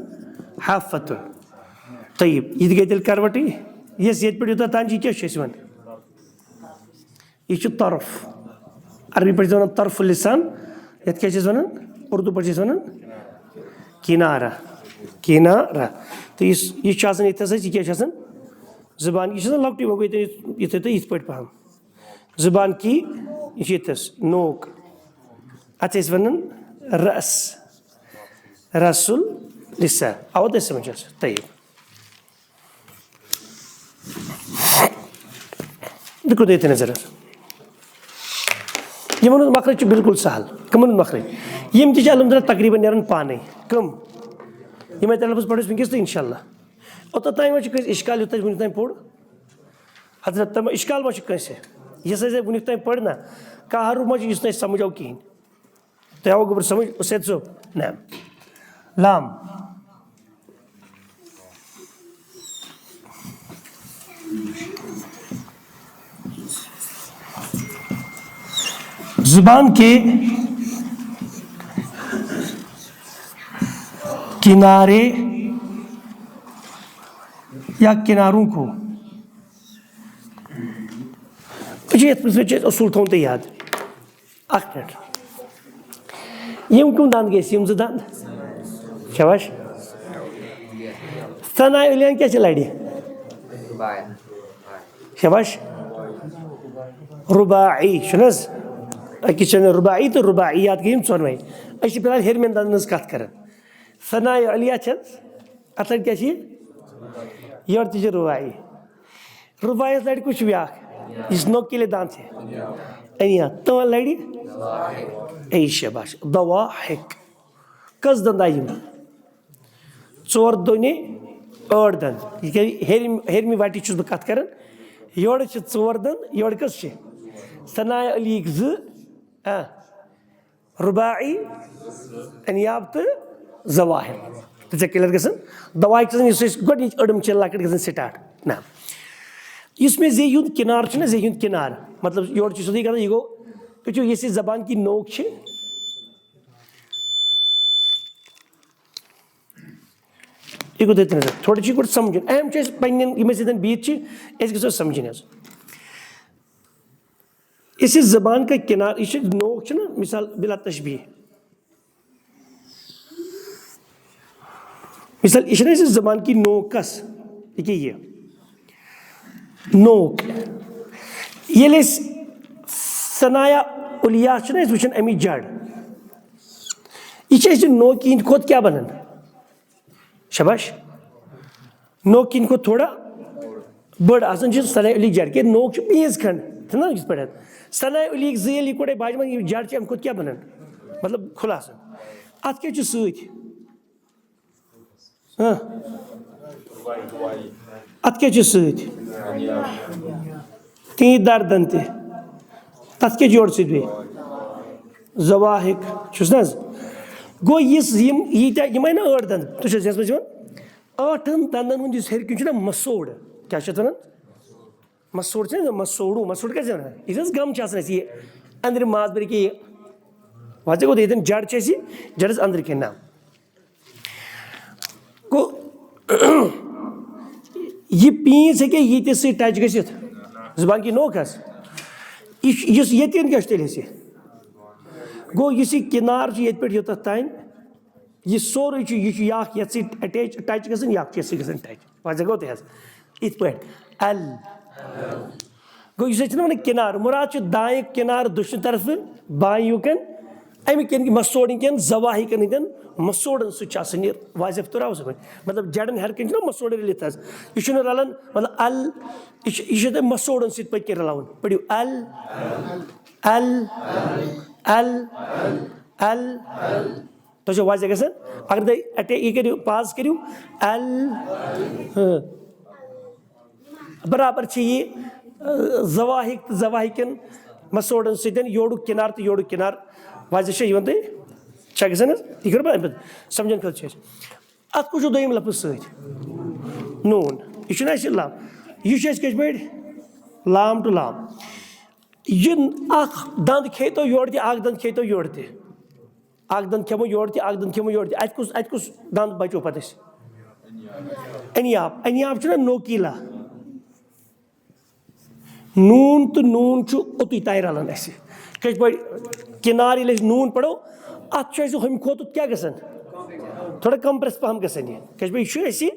حافتُن۔ طیب، یہِ تہِ گٔے تیٚلہِ کروٹٕے۔ یۄس ییٚتہِ پٮ۪ٹھ یوٗتاہ تام چھِ، یہِ کیٛاہ چھُ اَسہِ وَنان؟ یہِ چھُ طرف۔ عربی پٲٹھۍ چھِ وَنان طرف اللسان۔ یَتھ کیٛاہ چھِ أسۍ وَنان؟ اُردو پٲٹھۍ چھِ أسۍ وَنان کنارہ۔ کنارہ۔ تہٕ یُس یہِ چھُ آسان ییٚتہِ ہسا، یہِ کیٛاہ چھُ آسان؟ زبان، یہِ چھُ آسان لۄکٹُے، وۄنۍ گوٚو ییٚتٮ۪ن یُتھُے تُہۍ یِتھ پٲٹھۍ پَہَم۔ زبان کی یہِ چھِ ییٚتہِ نَس نوک۔ اَتھ چھِ أسۍ وَنان رَس۔ رَسُل لسان۔ اَوا تۄہہِ سَمٕجھ آسہِ۔ طیب۔ بہٕ کوٚر ییٚتہِ نظر۔ یِمن ہُنٛد مخرج چھُ بالکل سہل۔ کٕمن ہُنٛد مخرج؟ یِم تہِ چھِ الحمدللہ تقریباً نیران پانے۔ کٕم؟ یِمے ترٛےٚ لفظ پرو أسۍ وٕنکیٚس تہٕ انشاءاللہ۔ اوٚتتھ تام ما چھُ کٲنٛسہِ اشکال، یوٚتتھ أسۍ وٕنیُک تام پوٚر؟ حضرت، تِم اشکال ما چھُ کٲنٛسہِ؟ یُس اَسہِ وٕنیُک تام پٔر نہ، کانٛہہ حرف ما چھُ یُس نہٕ اَسہِ سمجھ آو کِہیٖنۍ؟ تۄہہِ آوٕ گوٚبُر سمجھ، سید صٲب؟ نہ۔ لام۔ زبان کے کنارے یا کناروں کو۔ وٕچھِو، یَتھ منٛز چھُ اَسہِ اصوٗل تھاوُن تۄہہِ یاد۔ اکھ منٹ۔ یِم کٕم دند گٔے اَسہِ؟ یِم زٕ دند۔ شاباش۔ ثناء علیاہن کیٛاہ چھِ لرِ؟ شاباش۔ رباعی چھُنہٕ حظ؟ أکِس چھِ رباعی تہٕ رباعیات گٔے یِم ژۄنوَے۔ أسۍ چھِ فی الحال ہیٚرمٮ۪ن دندن ہٕنٛز کتھ کران۔ ثناء علیہ چھِ حظ؟ اتھ لرِ کیٛاہ چھِ یہِ؟ یورٕ تہِ چھِ رباعی۔ رباعیس لرِ کُس چھُ بیٛاکھ؟ یُس نوکیٖلہٕ دند چھِ۔ انیا، تِمن لرِ؟ اے شاباش۔ ضواحک۔ کٔژ دند آیہِ یِم؟ ژور دوٗنہِ ٲٹھ دند۔ یہِ گٔے ہیٚرِم-، ہیٚرمہِ وَٹہِ چھُس بہٕ کَتھ کَران۔ یورٕ چھِ ژور دند، یورٕ کٔژ چھِ؟ ثناء علیک زٕ، آ، رباعی، انیاب تہٕ ظواہر۔ تہٕ ژےٚ clear گژھن؟ ضواحک چھِ آسان، یُس أسۍ گۄڈٕنِچ أڑٕم چھِ لۄکٕٹ گژھان start۔ نہ۔ یُس مےٚ زیٚیہِ ہُنٛد کِنار چھُنہ، زیٚیہِ ہُنٛد کِنار، مطلب یورٕ چھُ سیوٚدُے گژھان، یہِ گوٚو، وٕچھِو، یُس یہِ زبان کی نوک چھِ، یہِ گوٚو تٔتھۍ نظر۔ تھوڑا چھُ یہِ گۄڈٕ سَمجھُن۔ اہم چھُ اَسہِ پنٛنٮ۪ن یِم اَسہِ ییٚتٮ۪ن بِہِتھ چھِ، أسۍ گژھو سَمجھِنۍ حظ۔ یُس یہِ زبان کا کنار، یہِ چھِ نوک چھِنہ، مثال بلا تشبیہ۔ مثال، یہِ چھِنہ اَسہِ زبان کی نوک کَس؟ یہِ کیٛاہ یہِ؟ نوک۔ ییٚلہِ أسۍ ثنایا علیا چھِنہ أسۍ وٕچھان اَمِچ جڑ، یہِ چھِ اَسہِ نوکہِ ہِنٛدِ کھۄتہٕ کیٛاہ بَنان؟ شاباش۔ نوکہِ ہِنٛدِ کھۄتہٕ تھوڑا بٔڑ آسان چھِ ثنایا علی جڑ، کہِ نوک چھُ پیٖنٛژ کھنٛڈ، چھُنہ یِتھ پٲٹھۍ؟ ثنایا علی زٕ ییٚلہِ یِکوَٹے باجہِ منٛز یہِ جڑ چھِ، اَمہِ کھۄتہٕ کیٛاہ بَنان؟ مطلب کھُلہٕ آسان۔ اَتھ کیٛاہ چھُ سۭتۍ؟ ہاں۔ اَتھ کیٛاہ چھُ سۭتۍ؟ تیٖتۍ دردن تہِ۔ تَتھ کیٛاہ چھُ یورٕ سۭتۍ بیٚیہِ؟ ضواحک۔ چھُس نہ حظ؟ گوٚو یُس یِم ییٖتیٛاہ، یِم آیہِ نہ ٲٹھ دنٛد، تُہۍ چھِو ذہنَس منٛز یِوان؟ ٲٹھن دنٛدن ہُنٛد یُس ہیٚرِ کِنۍ چھُ نہ مسوڑ، کیٛاہ چھِ اَتھ وَنان؟ مسوڑ چھِ نہ، مسوڑوٗ، مسوڑ کیٛاہ چھِ وَنان؟ یُس حظ گم چھِ آسان اَسہِ یہِ أنٛدرِ ماز بٔرۍ کہِ یہِ۔ وۄنۍ ژےٚ گوٚو ییٚتٮ۪ن جڑ چھِ اَسہِ یہِ، جڑَس أنٛدرٕ کِنۍ نہ۔ گوٚو، یہِ پیٖنٛژ ہیٚکیٛاہ ییٖتِس سۭتۍ touch گٔژھِتھ؟ زبان کی نوک حظ۔ یہِ چھُ، یُس ییٚتٮ۪ن کیٛاہ چھُ تیٚلہِ اَسہِ؟ گوٚو، یُس یہِ کِنار چھُ ییٚتہِ پٮ۪ٹھ یوٚتَتھ تام، یہِ سورُے چھُ، یہِ چھُ یہِ اَکھ یَتھ سۭتۍ attach، touch گژھان، یہِ اَکھ چھُ یَتھ سۭتۍ گژھان touch۔ وۄنۍ زَن گوٚو تۄہہِ حظ؟ یِتھ پٲٹھۍ، ال۔ گوٚو، یُس أسۍ چھِ نہ وَنان کِنار، مُراد چھُ دانہِ کِنار دٔچھنہِ طرفہٕ بانہِ یوٗکَن، اَمہِ کِنۍ مسوڑن کٮ۪ن ضواحکن ہٕنٛدٮ۪ن مسوڑن سۭتۍ چھُ آسان یہِ واضح طور آوُس۔ مطلب، جڑن ہیٚرِ کَنۍ چھُنہ مسوڑ رٔلِتھ حظ، یہِ چھُنہٕ رَلان، مطلب، ال، یہِ چھُ، یہِ چھُ تۄہہِ مسوڑن سۭتۍ پٔتۍ کِنۍ رَلاوُن۔ پٔرِو ال، ال، ال، ال۔ تۄہہِ چھو واضح گژھان؟ اگر تُہۍ اَٹے-، یہِ کٔرِو، pause کٔرِو، ال، ہاں۔ برابر چھِ یہِ، آ، ضواحک تہٕ ضواحکن مسوڑن سۭتۍ یورُک کِنار تہٕ یورُک کِنار۔ واضح چھا یِوان تۄہہِ؟ چھا گژھان حظ؟ یہِ کٔرِو بہٕ اَمہِ پَتہٕ سَمجھن خٲطرٕ چھِ أسۍ۔ اَتھ کُس چھُ دوٚیِم لفظ سۭتۍ؟ نوٗن۔ یہِ چھُنہٕ اَسہِ لام۔ یہِ چھُ اَسہِ کٔژِ پٲٹھۍ؟ لام to لام۔ یہِ اَکھ دَنٛد کھیٚیہِ تو یورٕ تہِ، اَکھ دَنٛد کھیٚیہِ تو یورٕ تہِ۔ اَکھ دَنٛد کھٮ۪مو یورٕ تہِ، اَکھ دَنٛد کھٮ۪مو یورٕ تہِ۔ اَتہِ کُس، اَتہِ کُس دَنٛد بَچو پَتہٕ اَسہِ؟ انیاب۔ انیاب چھُنہ نوکیٖلا؟ نوٗن تہٕ نوٗن چھُ اوٚتُے تام رَلان اَسہِ۔ کِتھ پٲٹھۍ؟ کِنار ییٚلہِ أسۍ نوٗن پَرو، اَتھ چھُ اَسہِ ہُمہِ کھۄتہٕ کیٛاہ گژھان؟ تھوڑا compress پَہَم گژھان یہِ۔ کِتھ پٲٹھۍ؟ یہِ چھُ اَسہِ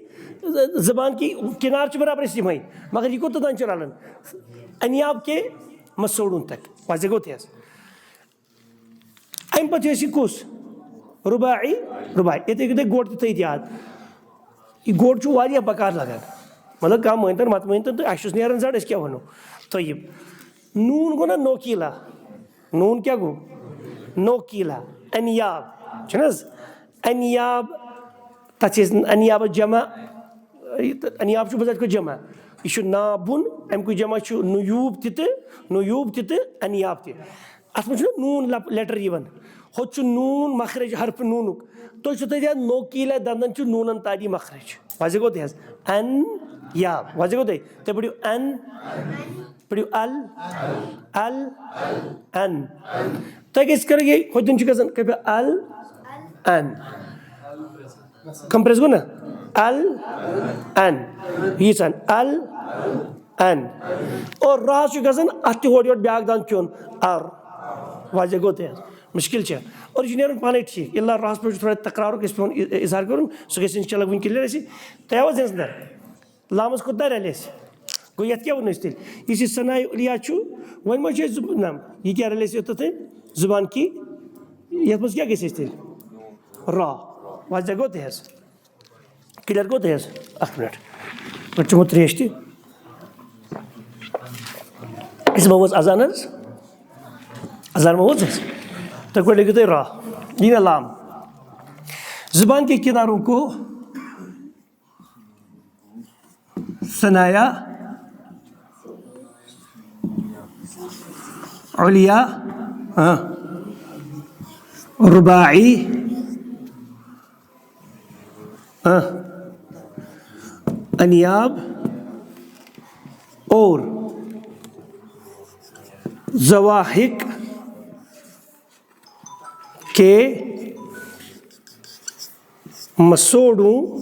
زبان کی کِنار چھِ برابر اَسہِ یِمَے، مگر یہِ کوٚت تام چھُ رَلان؟ انیاب کے مسوڑوں تک۔ واضح گوٚو تہِ حظ؟ اَمہِ پَتہٕ چھُ اَسہِ یہِ کُس؟ رُباعی، رُباعی۔ ییٚتہِ ہیٚکِو تُہۍ گوٚٹ تہِ تھٲیِتھ یاد۔ یہِ گوٚٹ چھُ واریاہ بکار لگان۔ مطلب، کانٛہہ مٲنۍ تَن، مت مٲنۍ تَن، تہٕ اَسہِ چھُس نیران زَڈ، أسۍ کیٛاہ وَنو؟ طیب۔ نوٗن گوٚو نا نوکیٖلا؟ نوٗن کیٛاہ گوٚو؟ نوکیٖلا۔ انیاب۔ چھُنہٕ حظ؟ انیاب، تَتھ چھِ أسۍ انیابَس جمع، یہِ تہٕ انیاب چھُ بذاتِ خود جمع۔ یہِ چھُ نابُن، اَمہِ کُے جمع چھُ نیوٗب تہِ تہٕ، نیوٗب تہِ تہٕ انیاب تہِ۔ اَتھ منٛز چھُنہ نوٗن لپ-، letter یِوان۔ ہوٚتہِ چھُ نوٗن مخرج حرف نوٗنُک۔ تُہۍ چھِو تَتہِ یاد نوکیٖلہ دَنٛدَن چھُ نوٗنَن تانی مخرج۔ واضح گوٚو تۄہہِ حظ؟ ان یا۔ واضح گوٚو تۄہہِ؟ تُہۍ پٔرِو ان، پٔرِو ال، ال، ان۔ تۄہہِ کیٛاہ چھِ کَرُن یہِ؟ ہوٚتٮ۪ن چھُ گژھان، کٔرِو ال، ان۔ Compress گوٚو نا؟ ال، ان۔ ییٖژہن۔ ال، ان۔ اور راہس چھُ گژھان اتھ تہِ ہورٕ یورٕ بیٛاکھ دند کھیوٚن۔ ار۔ واضح گوٚو تۄہہِ حظ؟ مُشکِل چھِ۔ اور یہِ چھُ نیران پانے ٹھیٖک۔ الا راہس پٮ۪ٹھ چھُ تھوڑا تکرارُک اَسہِ پٮ۪وان اظہار کرُن۔ سُہ گژھِ انشاءاللہ وٕنہِ clear اَسہِ۔ تۄہہِ آوٕ حظ ذہنس اندر؟ لامس کوٗتاہ رلہِ اَسہِ؟ گوٚو یتھ کیٛاہ ووٚن اَسہِ تیٚلہِ؟ یُس یہِ ثناء علیا چھُ، وۄنۍ ما چھِ أسۍ زُب-، نہ، یہِ کیٛاہ رلہِ اَسہِ یوٚتتھ تانۍ؟ زبان کی، یتھ منٛز کیٛاہ گژھِ اَسہِ تیٚلہِ؟ را۔ واضح گوٚو تۄہہِ حظ؟ Clear گوٚو تۄہہِ حظ؟ اکھ منٹ۔ گۄڈٕ چمو تریش تہِ۔ أسۍ ما وٲژ اذان حظ؟ اذان ما وٲژ حظ؟ تُہۍ گۄڈٕ لیکھِو تُہۍ را۔ یہِ نہ لام۔ زبان کے کناروں کو ثنایا علیا، ہاں، رباعی، ہاں، انیاب اور ضواحک کے مسوڑوں،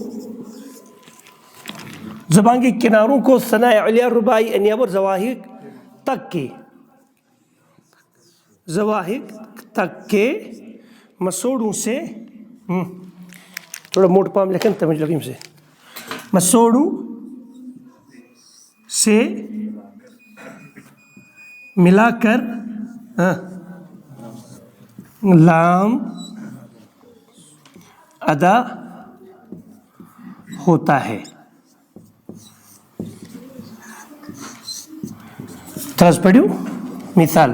زبان کے کناروں کو ثناء علیا، رباعی، انیاب اور ضواحک تک کے، ضواحک تک کے مسوڑوں سے، ہم، تھوڑا موٹا پہم لکھن، تمج لگی سے، مسوڑوں سے ملا کر، ہاں، لام ادا ہوتا ہے۔ تھوڑا سا پٔرِو مثال۔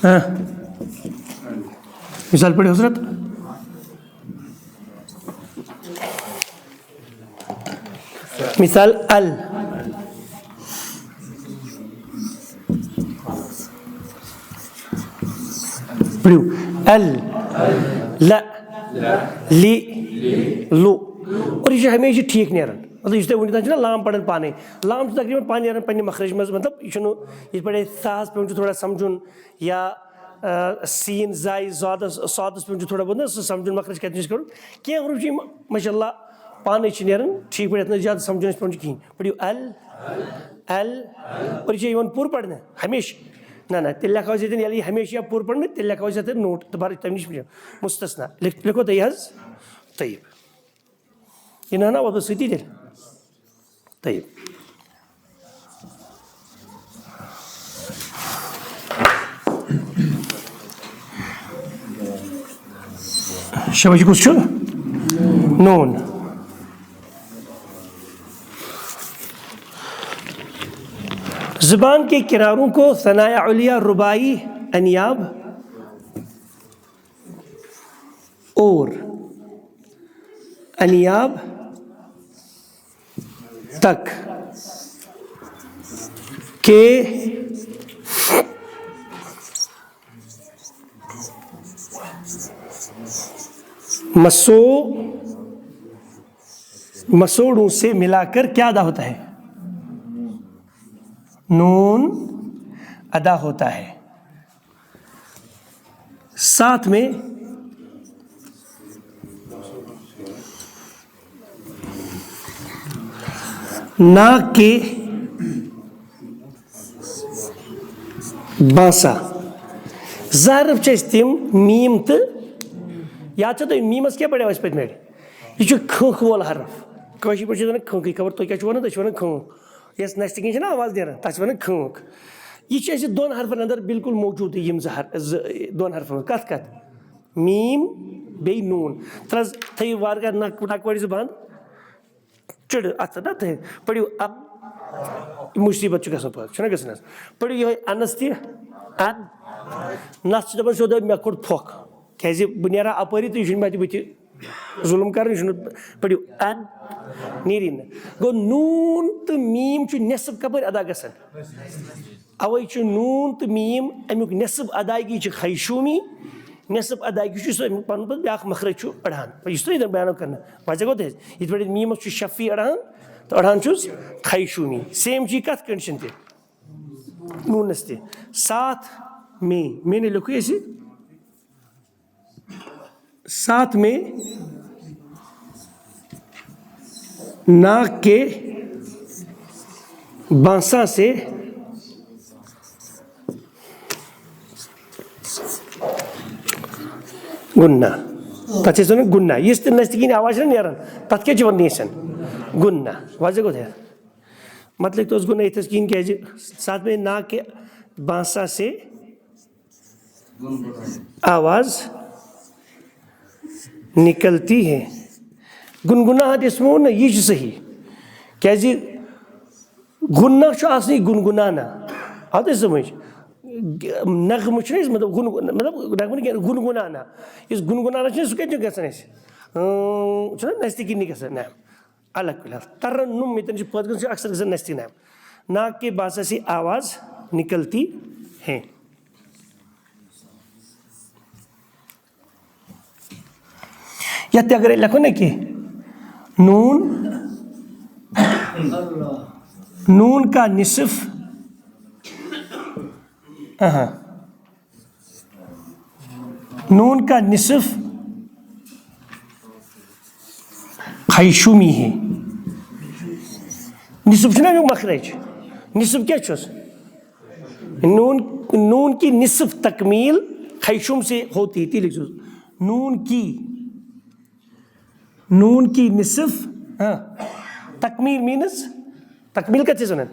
ہاں۔ مثال پٔرِو حضرت۔ مثال ال۔ پٔرِو۔ ال۔ ل۔ لی۔ لو۔ اور یہِ چھُ ہمیشہِ ٹھیٖک نیران۔ مطلب، یُس تۄہہِ وٕنیُک تام چھُنہ لام پران پانے۔ لام چھُ تقریباً پانہٕ نیران پننہِ مخرج منٛز۔ مطلب، یہِ چھُنہٕ یِتھ پٲٹھۍ اَسہِ ساہس پٮ۪وان چھُ تھوڑا سمجھُن یا، آ، سین، زاے، زادس، صادس پٮ۪وان چھُ تھوڑا بہت نہ سُہ سمجھُن مخرج کتہِ نِش کرُن۔ کینٛہہ حروٗف چھِ یِم، ماشاء اللہ، پانے چھِ نیران ٹھیٖک پٲٹھۍ، یتھ نہٕ زیادٕ سمجھُن اَسہِ پٮ۪وان چھُ کِہیٖنۍ۔ پٔرِو ال، ال، اور یہِ چھِ یِوان پوٗرٕ پرنہٕ ہمیشہِ۔ نہ، نہ، تیٚلہِ لیکھو أسۍ ییٚتٮ۪ن، ییٚلہِ یہِ ہمیشہِ یا پوٗرٕ پرنہٕ، تیٚلہِ لیکھو أسۍ یتٮ۪ن نوٹ تہٕ بر-، تمہِ نِش مُستثنا۔ لیکھ-، لیکھو تُہۍ حظ طیب۔ یہِ نہ، نہ، وۄتھ سۭتی تیٚلہِ۔ طیب۔ شےٚ بجے کُس چھُ؟ نوٗن۔ زبان کے کناروں کو ثنایا علیا، رباعی، انیاب اور انیاب تک کے مسو مسوڑوں سے ملا کر کیا ادا ہوتا ہے؟ نون ادا ہوتا ہے۔ ساتھ میں ناک کے باسا۔ زٕ حرف چھِ اَسہِ تِم، میٖم تہٕ، یاد چھا تۄہہِ میٖمَس کیٛاہ پَریو اَسہِ پٔتمہِ لَٹہِ؟ یہِ چھُ کھٕنٛکھ وول حرف۔ کٲشِر پٲٹھۍ چھِ وَنان کھٕنٛکھٕے، خبر تُہۍ کیٛاہ چھِو وَنان، تُہۍ چھِو وَنان کھٕنٛکھ۔ یَس نَستہِ کِنۍ چھِنہ آواز نیران، تَتھ چھِ وَنان کھٕنٛکھ۔ یہِ چھِ اَسہِ دۄن حرفَن اَندَر بالکل موجوٗدٕے، یِم زٕ حر-، زٕ، دۄن حرفَن منٛز۔ کَتھ کَتھ؟ میٖم بیٚیہِ نوٗن۔ تَلہٕ حظ تھٲیِو وارٕ کارٕ نَک، نَکوَڑِ زٕ بَنٛد۔ چِڑٕ اَتھ نہ تھٲیِو۔ پٔرِو اَب۔ مُصیٖبت چھُ گژھان پٲدٕ، چھُنہ گژھان حظ؟ پٔرِو یِہوٚے اَنَس تہِ اَن۔ نَس چھِ دَپان سیوٚدُے مےٚ کوٚڑ پھۄکھ۔ کیٛازِ بہٕ نیرٕ ہا اَپٲری تہٕ یہِ چھُنہٕ مےٚ تہِ بٕتھِ ظُلُم کَرُن، یہِ چھُنہٕ۔ پٔرِو اَن۔ نیری نہٕ۔ گوٚو نوٗن تہٕ میٖم چھُ نٮ۪صٕف کَپٲرۍ اَدا گژھان؟ اوے چھُ نوٗن تہٕ میٖم اَمیُک نٮ۪صٕف ادایگی چھِ خیشوٗمی، نٮ۪صٕف ادایگی چھُ سُہ اَمیُک پَنُن پَتہٕ بیٛاکھ مخرج چھُ اَڑان۔ یُس تۄہہِ ییٚتٮ۪ن بیان کرنہٕ وجہ گوٚو تۄہہِ، یِتھ پٲٹھۍ میٖمَس چھُ شفی اَڑان تہٕ اَڑان چھُس خیشوٗمی۔ Same چھُ یہِ کَتھ کٔنڈِشن تہِ۔ نوٗنَس تہِ۔ ساتھ میں، میں نے لیکھو اَسہِ۔ ساتھ میں ناک کے بانسا سے گُننا۔ تَتھ چھِ أسۍ وَنان گُننا۔ یُس تہِ نستہِ کِنۍ آواز چھِنہ نیران، تَتھ کیٛاہ چھِ وَنان أسۍ؟ گُننا۔ واضح گوٚو تۄہہِ؟ مطلب، تہِ اوس گُننا ییٚتہِ تھَس کِہیٖنۍ، کیٛازِ ساتھ میں ناک کے بانسا سے آواز نکلتی ہے۔ گنگناہٹ یۄس مےٚ ووٚن نہ، یہِ چھُ صحیح۔ کیٛازِ گُننا چھُ آسنٕے گُنگُنانا۔ آو تۄہہِ سمجھ؟ نغمہٕ چھُنہٕ أسۍ، مطلب، گُن-، مطلب، نغمہٕ نہٕ کینٛہہ، گُنگُنانا۔ یُس گُنگُنانا چھُنہ، سُہ کَتہِ چھُ گژھان اَسہِ؟ اۭں، چھُنہ نستہِ کِنی گژھان؟ نہ۔ الگ کُلٮ۪تھ۔ ترنم ییٚتٮ۪ن چھِ پٲدٕ گژھان، سُہ چھُ اکثر گژھان نستہِ نام۔ ناک کے بانسا سے آواز نکلتی ہے۔ یَتھ تہِ اگر لیکھو نا کینٛہہ، نون، نون کا نصف، اہاں، نون کا نصف خیشومی ہے۔ نصف چھُنہ اَمیُک مخرج؟ نصف کیٛاہ چھُس؟ نون، نون کی نصف تکمیل خیشوم سے ہوتی تھی، لیکھزیوس۔ نون کی، نون کی نصف، ہاں، تکمیل مینز، تکمیل کَتھ چھِ أسۍ وَنان؟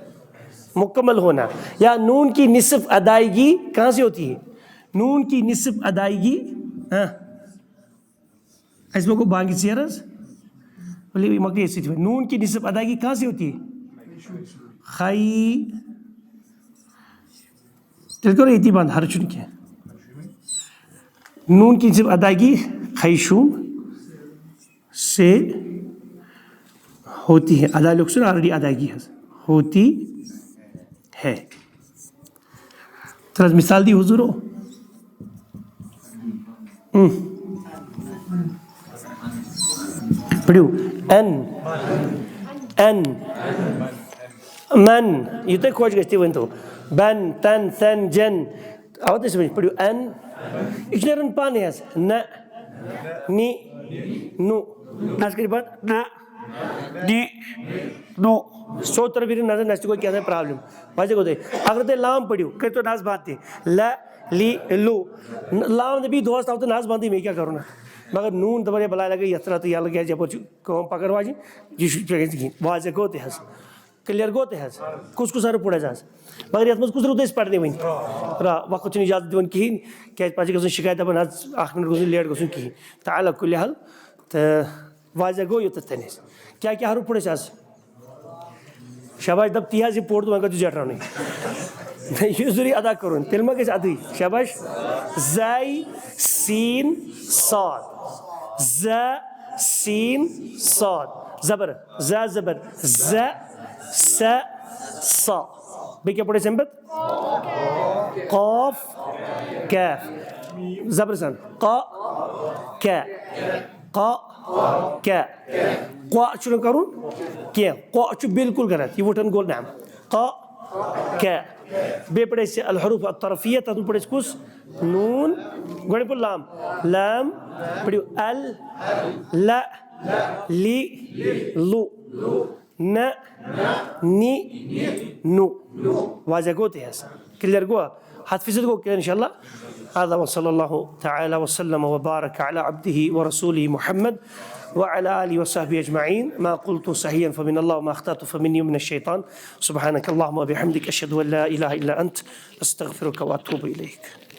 مکمل ہونا۔ یا نون کی نصف ادائیگی کہاں سے ہوتی ہے؟ نون کی نصف ادائیگی، ہاں، اَسہِ ما گوٚو بانگہِ ژیر حظ؟ ؤلِو، یہِ مۄکلہِ ییٚتہِ سۭتۍ۔ نون کی نصف ادائیگی کہاں سے ہوتی ہے؟ خی، تیٚلہِ کَرو ییٚتی بنٛد، ہرٕ چھُنہٕ کینٛہہ۔ نون کی نصف ادائیگی خیشوم سے ہوتی ہے۔ ادا لیوٚکھ سُہ already، ادائیگی حظ ہوتی ہے۔ تَلہٕ حظ، مثال دی حضورو۔ اۭں۔ پٔرِو۔ ان۔ ان۔ من۔ یہِ تۄہہِ خۄش گژھِ تہِ ؤنۍتو۔ بن، تن، سن، جن۔ اَوا تُہۍ سمجھ، پٔرِو۔ ان۔ یہِ چھُ نیران پانَے حظ۔ نہ۔ نی۔ نُو۔ نَس کٔرِو بنٛد۔ نہ۔ نی۔ نُو۔ سیوٚد طرف ییٚلہِ نظر نَس تہِ گوٚو کیٛاہ تام problem۔ وۄنۍ گوٚو تۄہہِ۔ اگر تُہۍ لام پٔرِو، کٔرۍتو نَس بنٛد تہِ۔ لہ، لی، لُو۔ لام تہٕ بیٚیہِ دۄہَس تھاوتو نَس بنٛدٕے، مےٚ کیٛاہ کَرُن اَتھ؟ مگر نوٗن دَپان، ہے، بَلاے لَگے یَتھ رَتہٕ یَلہٕ، کیٛازِ یَپٲرۍ چھُ کٲم پَکان واجِنۍ، یہِ چھُ، چھُ گژھِ کِہیٖنۍ۔ واضح گوٚو تہِ حظ؟ Clear گوٚو تہِ حظ؟ کُس کُس حرف پوٚر اَسہِ آز؟ مگر یَتھ منٛز کُس رُت أسۍ پَرنہِ وٕنہِ؟ را، وقت چھُنہٕ اِجازت دِوان کِہیٖنۍ، کیٛازِ پَتہٕ چھِ گژھان شِکایت، دَپان، حظ، اَکھ مِنَٹ گوٚژھ نہٕ late گژھُن کِہیٖنۍ۔ تہٕ علی کُلہِ حال، تہٕ واضح گوٚو یوٚتَتھ تانۍ اَسہِ۔ کیٛاہ کیٛاہ حرف پوٚر اَسہِ آز؟ شاباش، دَپ تی حظ، یہِ پوٚر تہٕ وۄنۍ کَتھ چھُ زیٹھراونٕے؟ یہِ چھُ ضروٗری ادا کَرُن، تیٚلہِ ما گژھِ ادٕے؟ شاباش۔ زَے، سیٖن، صاد۔ زَ، سیٖن، صاد۔ زبر۔ زَ زبر۔ زَ، سَ، صا۔ بیٚیہِ کیٛاہ پوٚر اَسہِ اَمہِ پَتہٕ؟ قاف، کیف۔ زبر سان۔ ق، ک۔ ق، ک۔ قا چھُنہٕ کَرُن کینٛہہ۔ قا چھُ بالکل غلط۔ یہِ وٕٹھن گوٚو نہ۔ ق، ک۔ بیٚیہِ پَرِ اَسہِ الحروف الطرفیہ، تَتھ منٛز پَرِ اَسہِ کُس؟ نوٗن۔ گۄڈٕ پَرِ لام۔ لام۔ پَرِو ال، ل، لی، لُ۔ نہ، نی، نُ۔ واضح گوٚو تہِ حظ؟ Clear گوٚو؟ ہَتھ فیٖصد گوٚو clear، اِنشاء اللہ۔ هذا وصلى الله تعالى وسلم وبارك على عبده ورسوله محمد وعلى آله وصحبه أجمعين. ما قلت صحيحا فمن الله وما أخطأت فمني ومن الشيطان. سبحانك اللهم وبحمدك، أشهد أن لا إله إلا أنت، أستغفرك وأتوب إليك.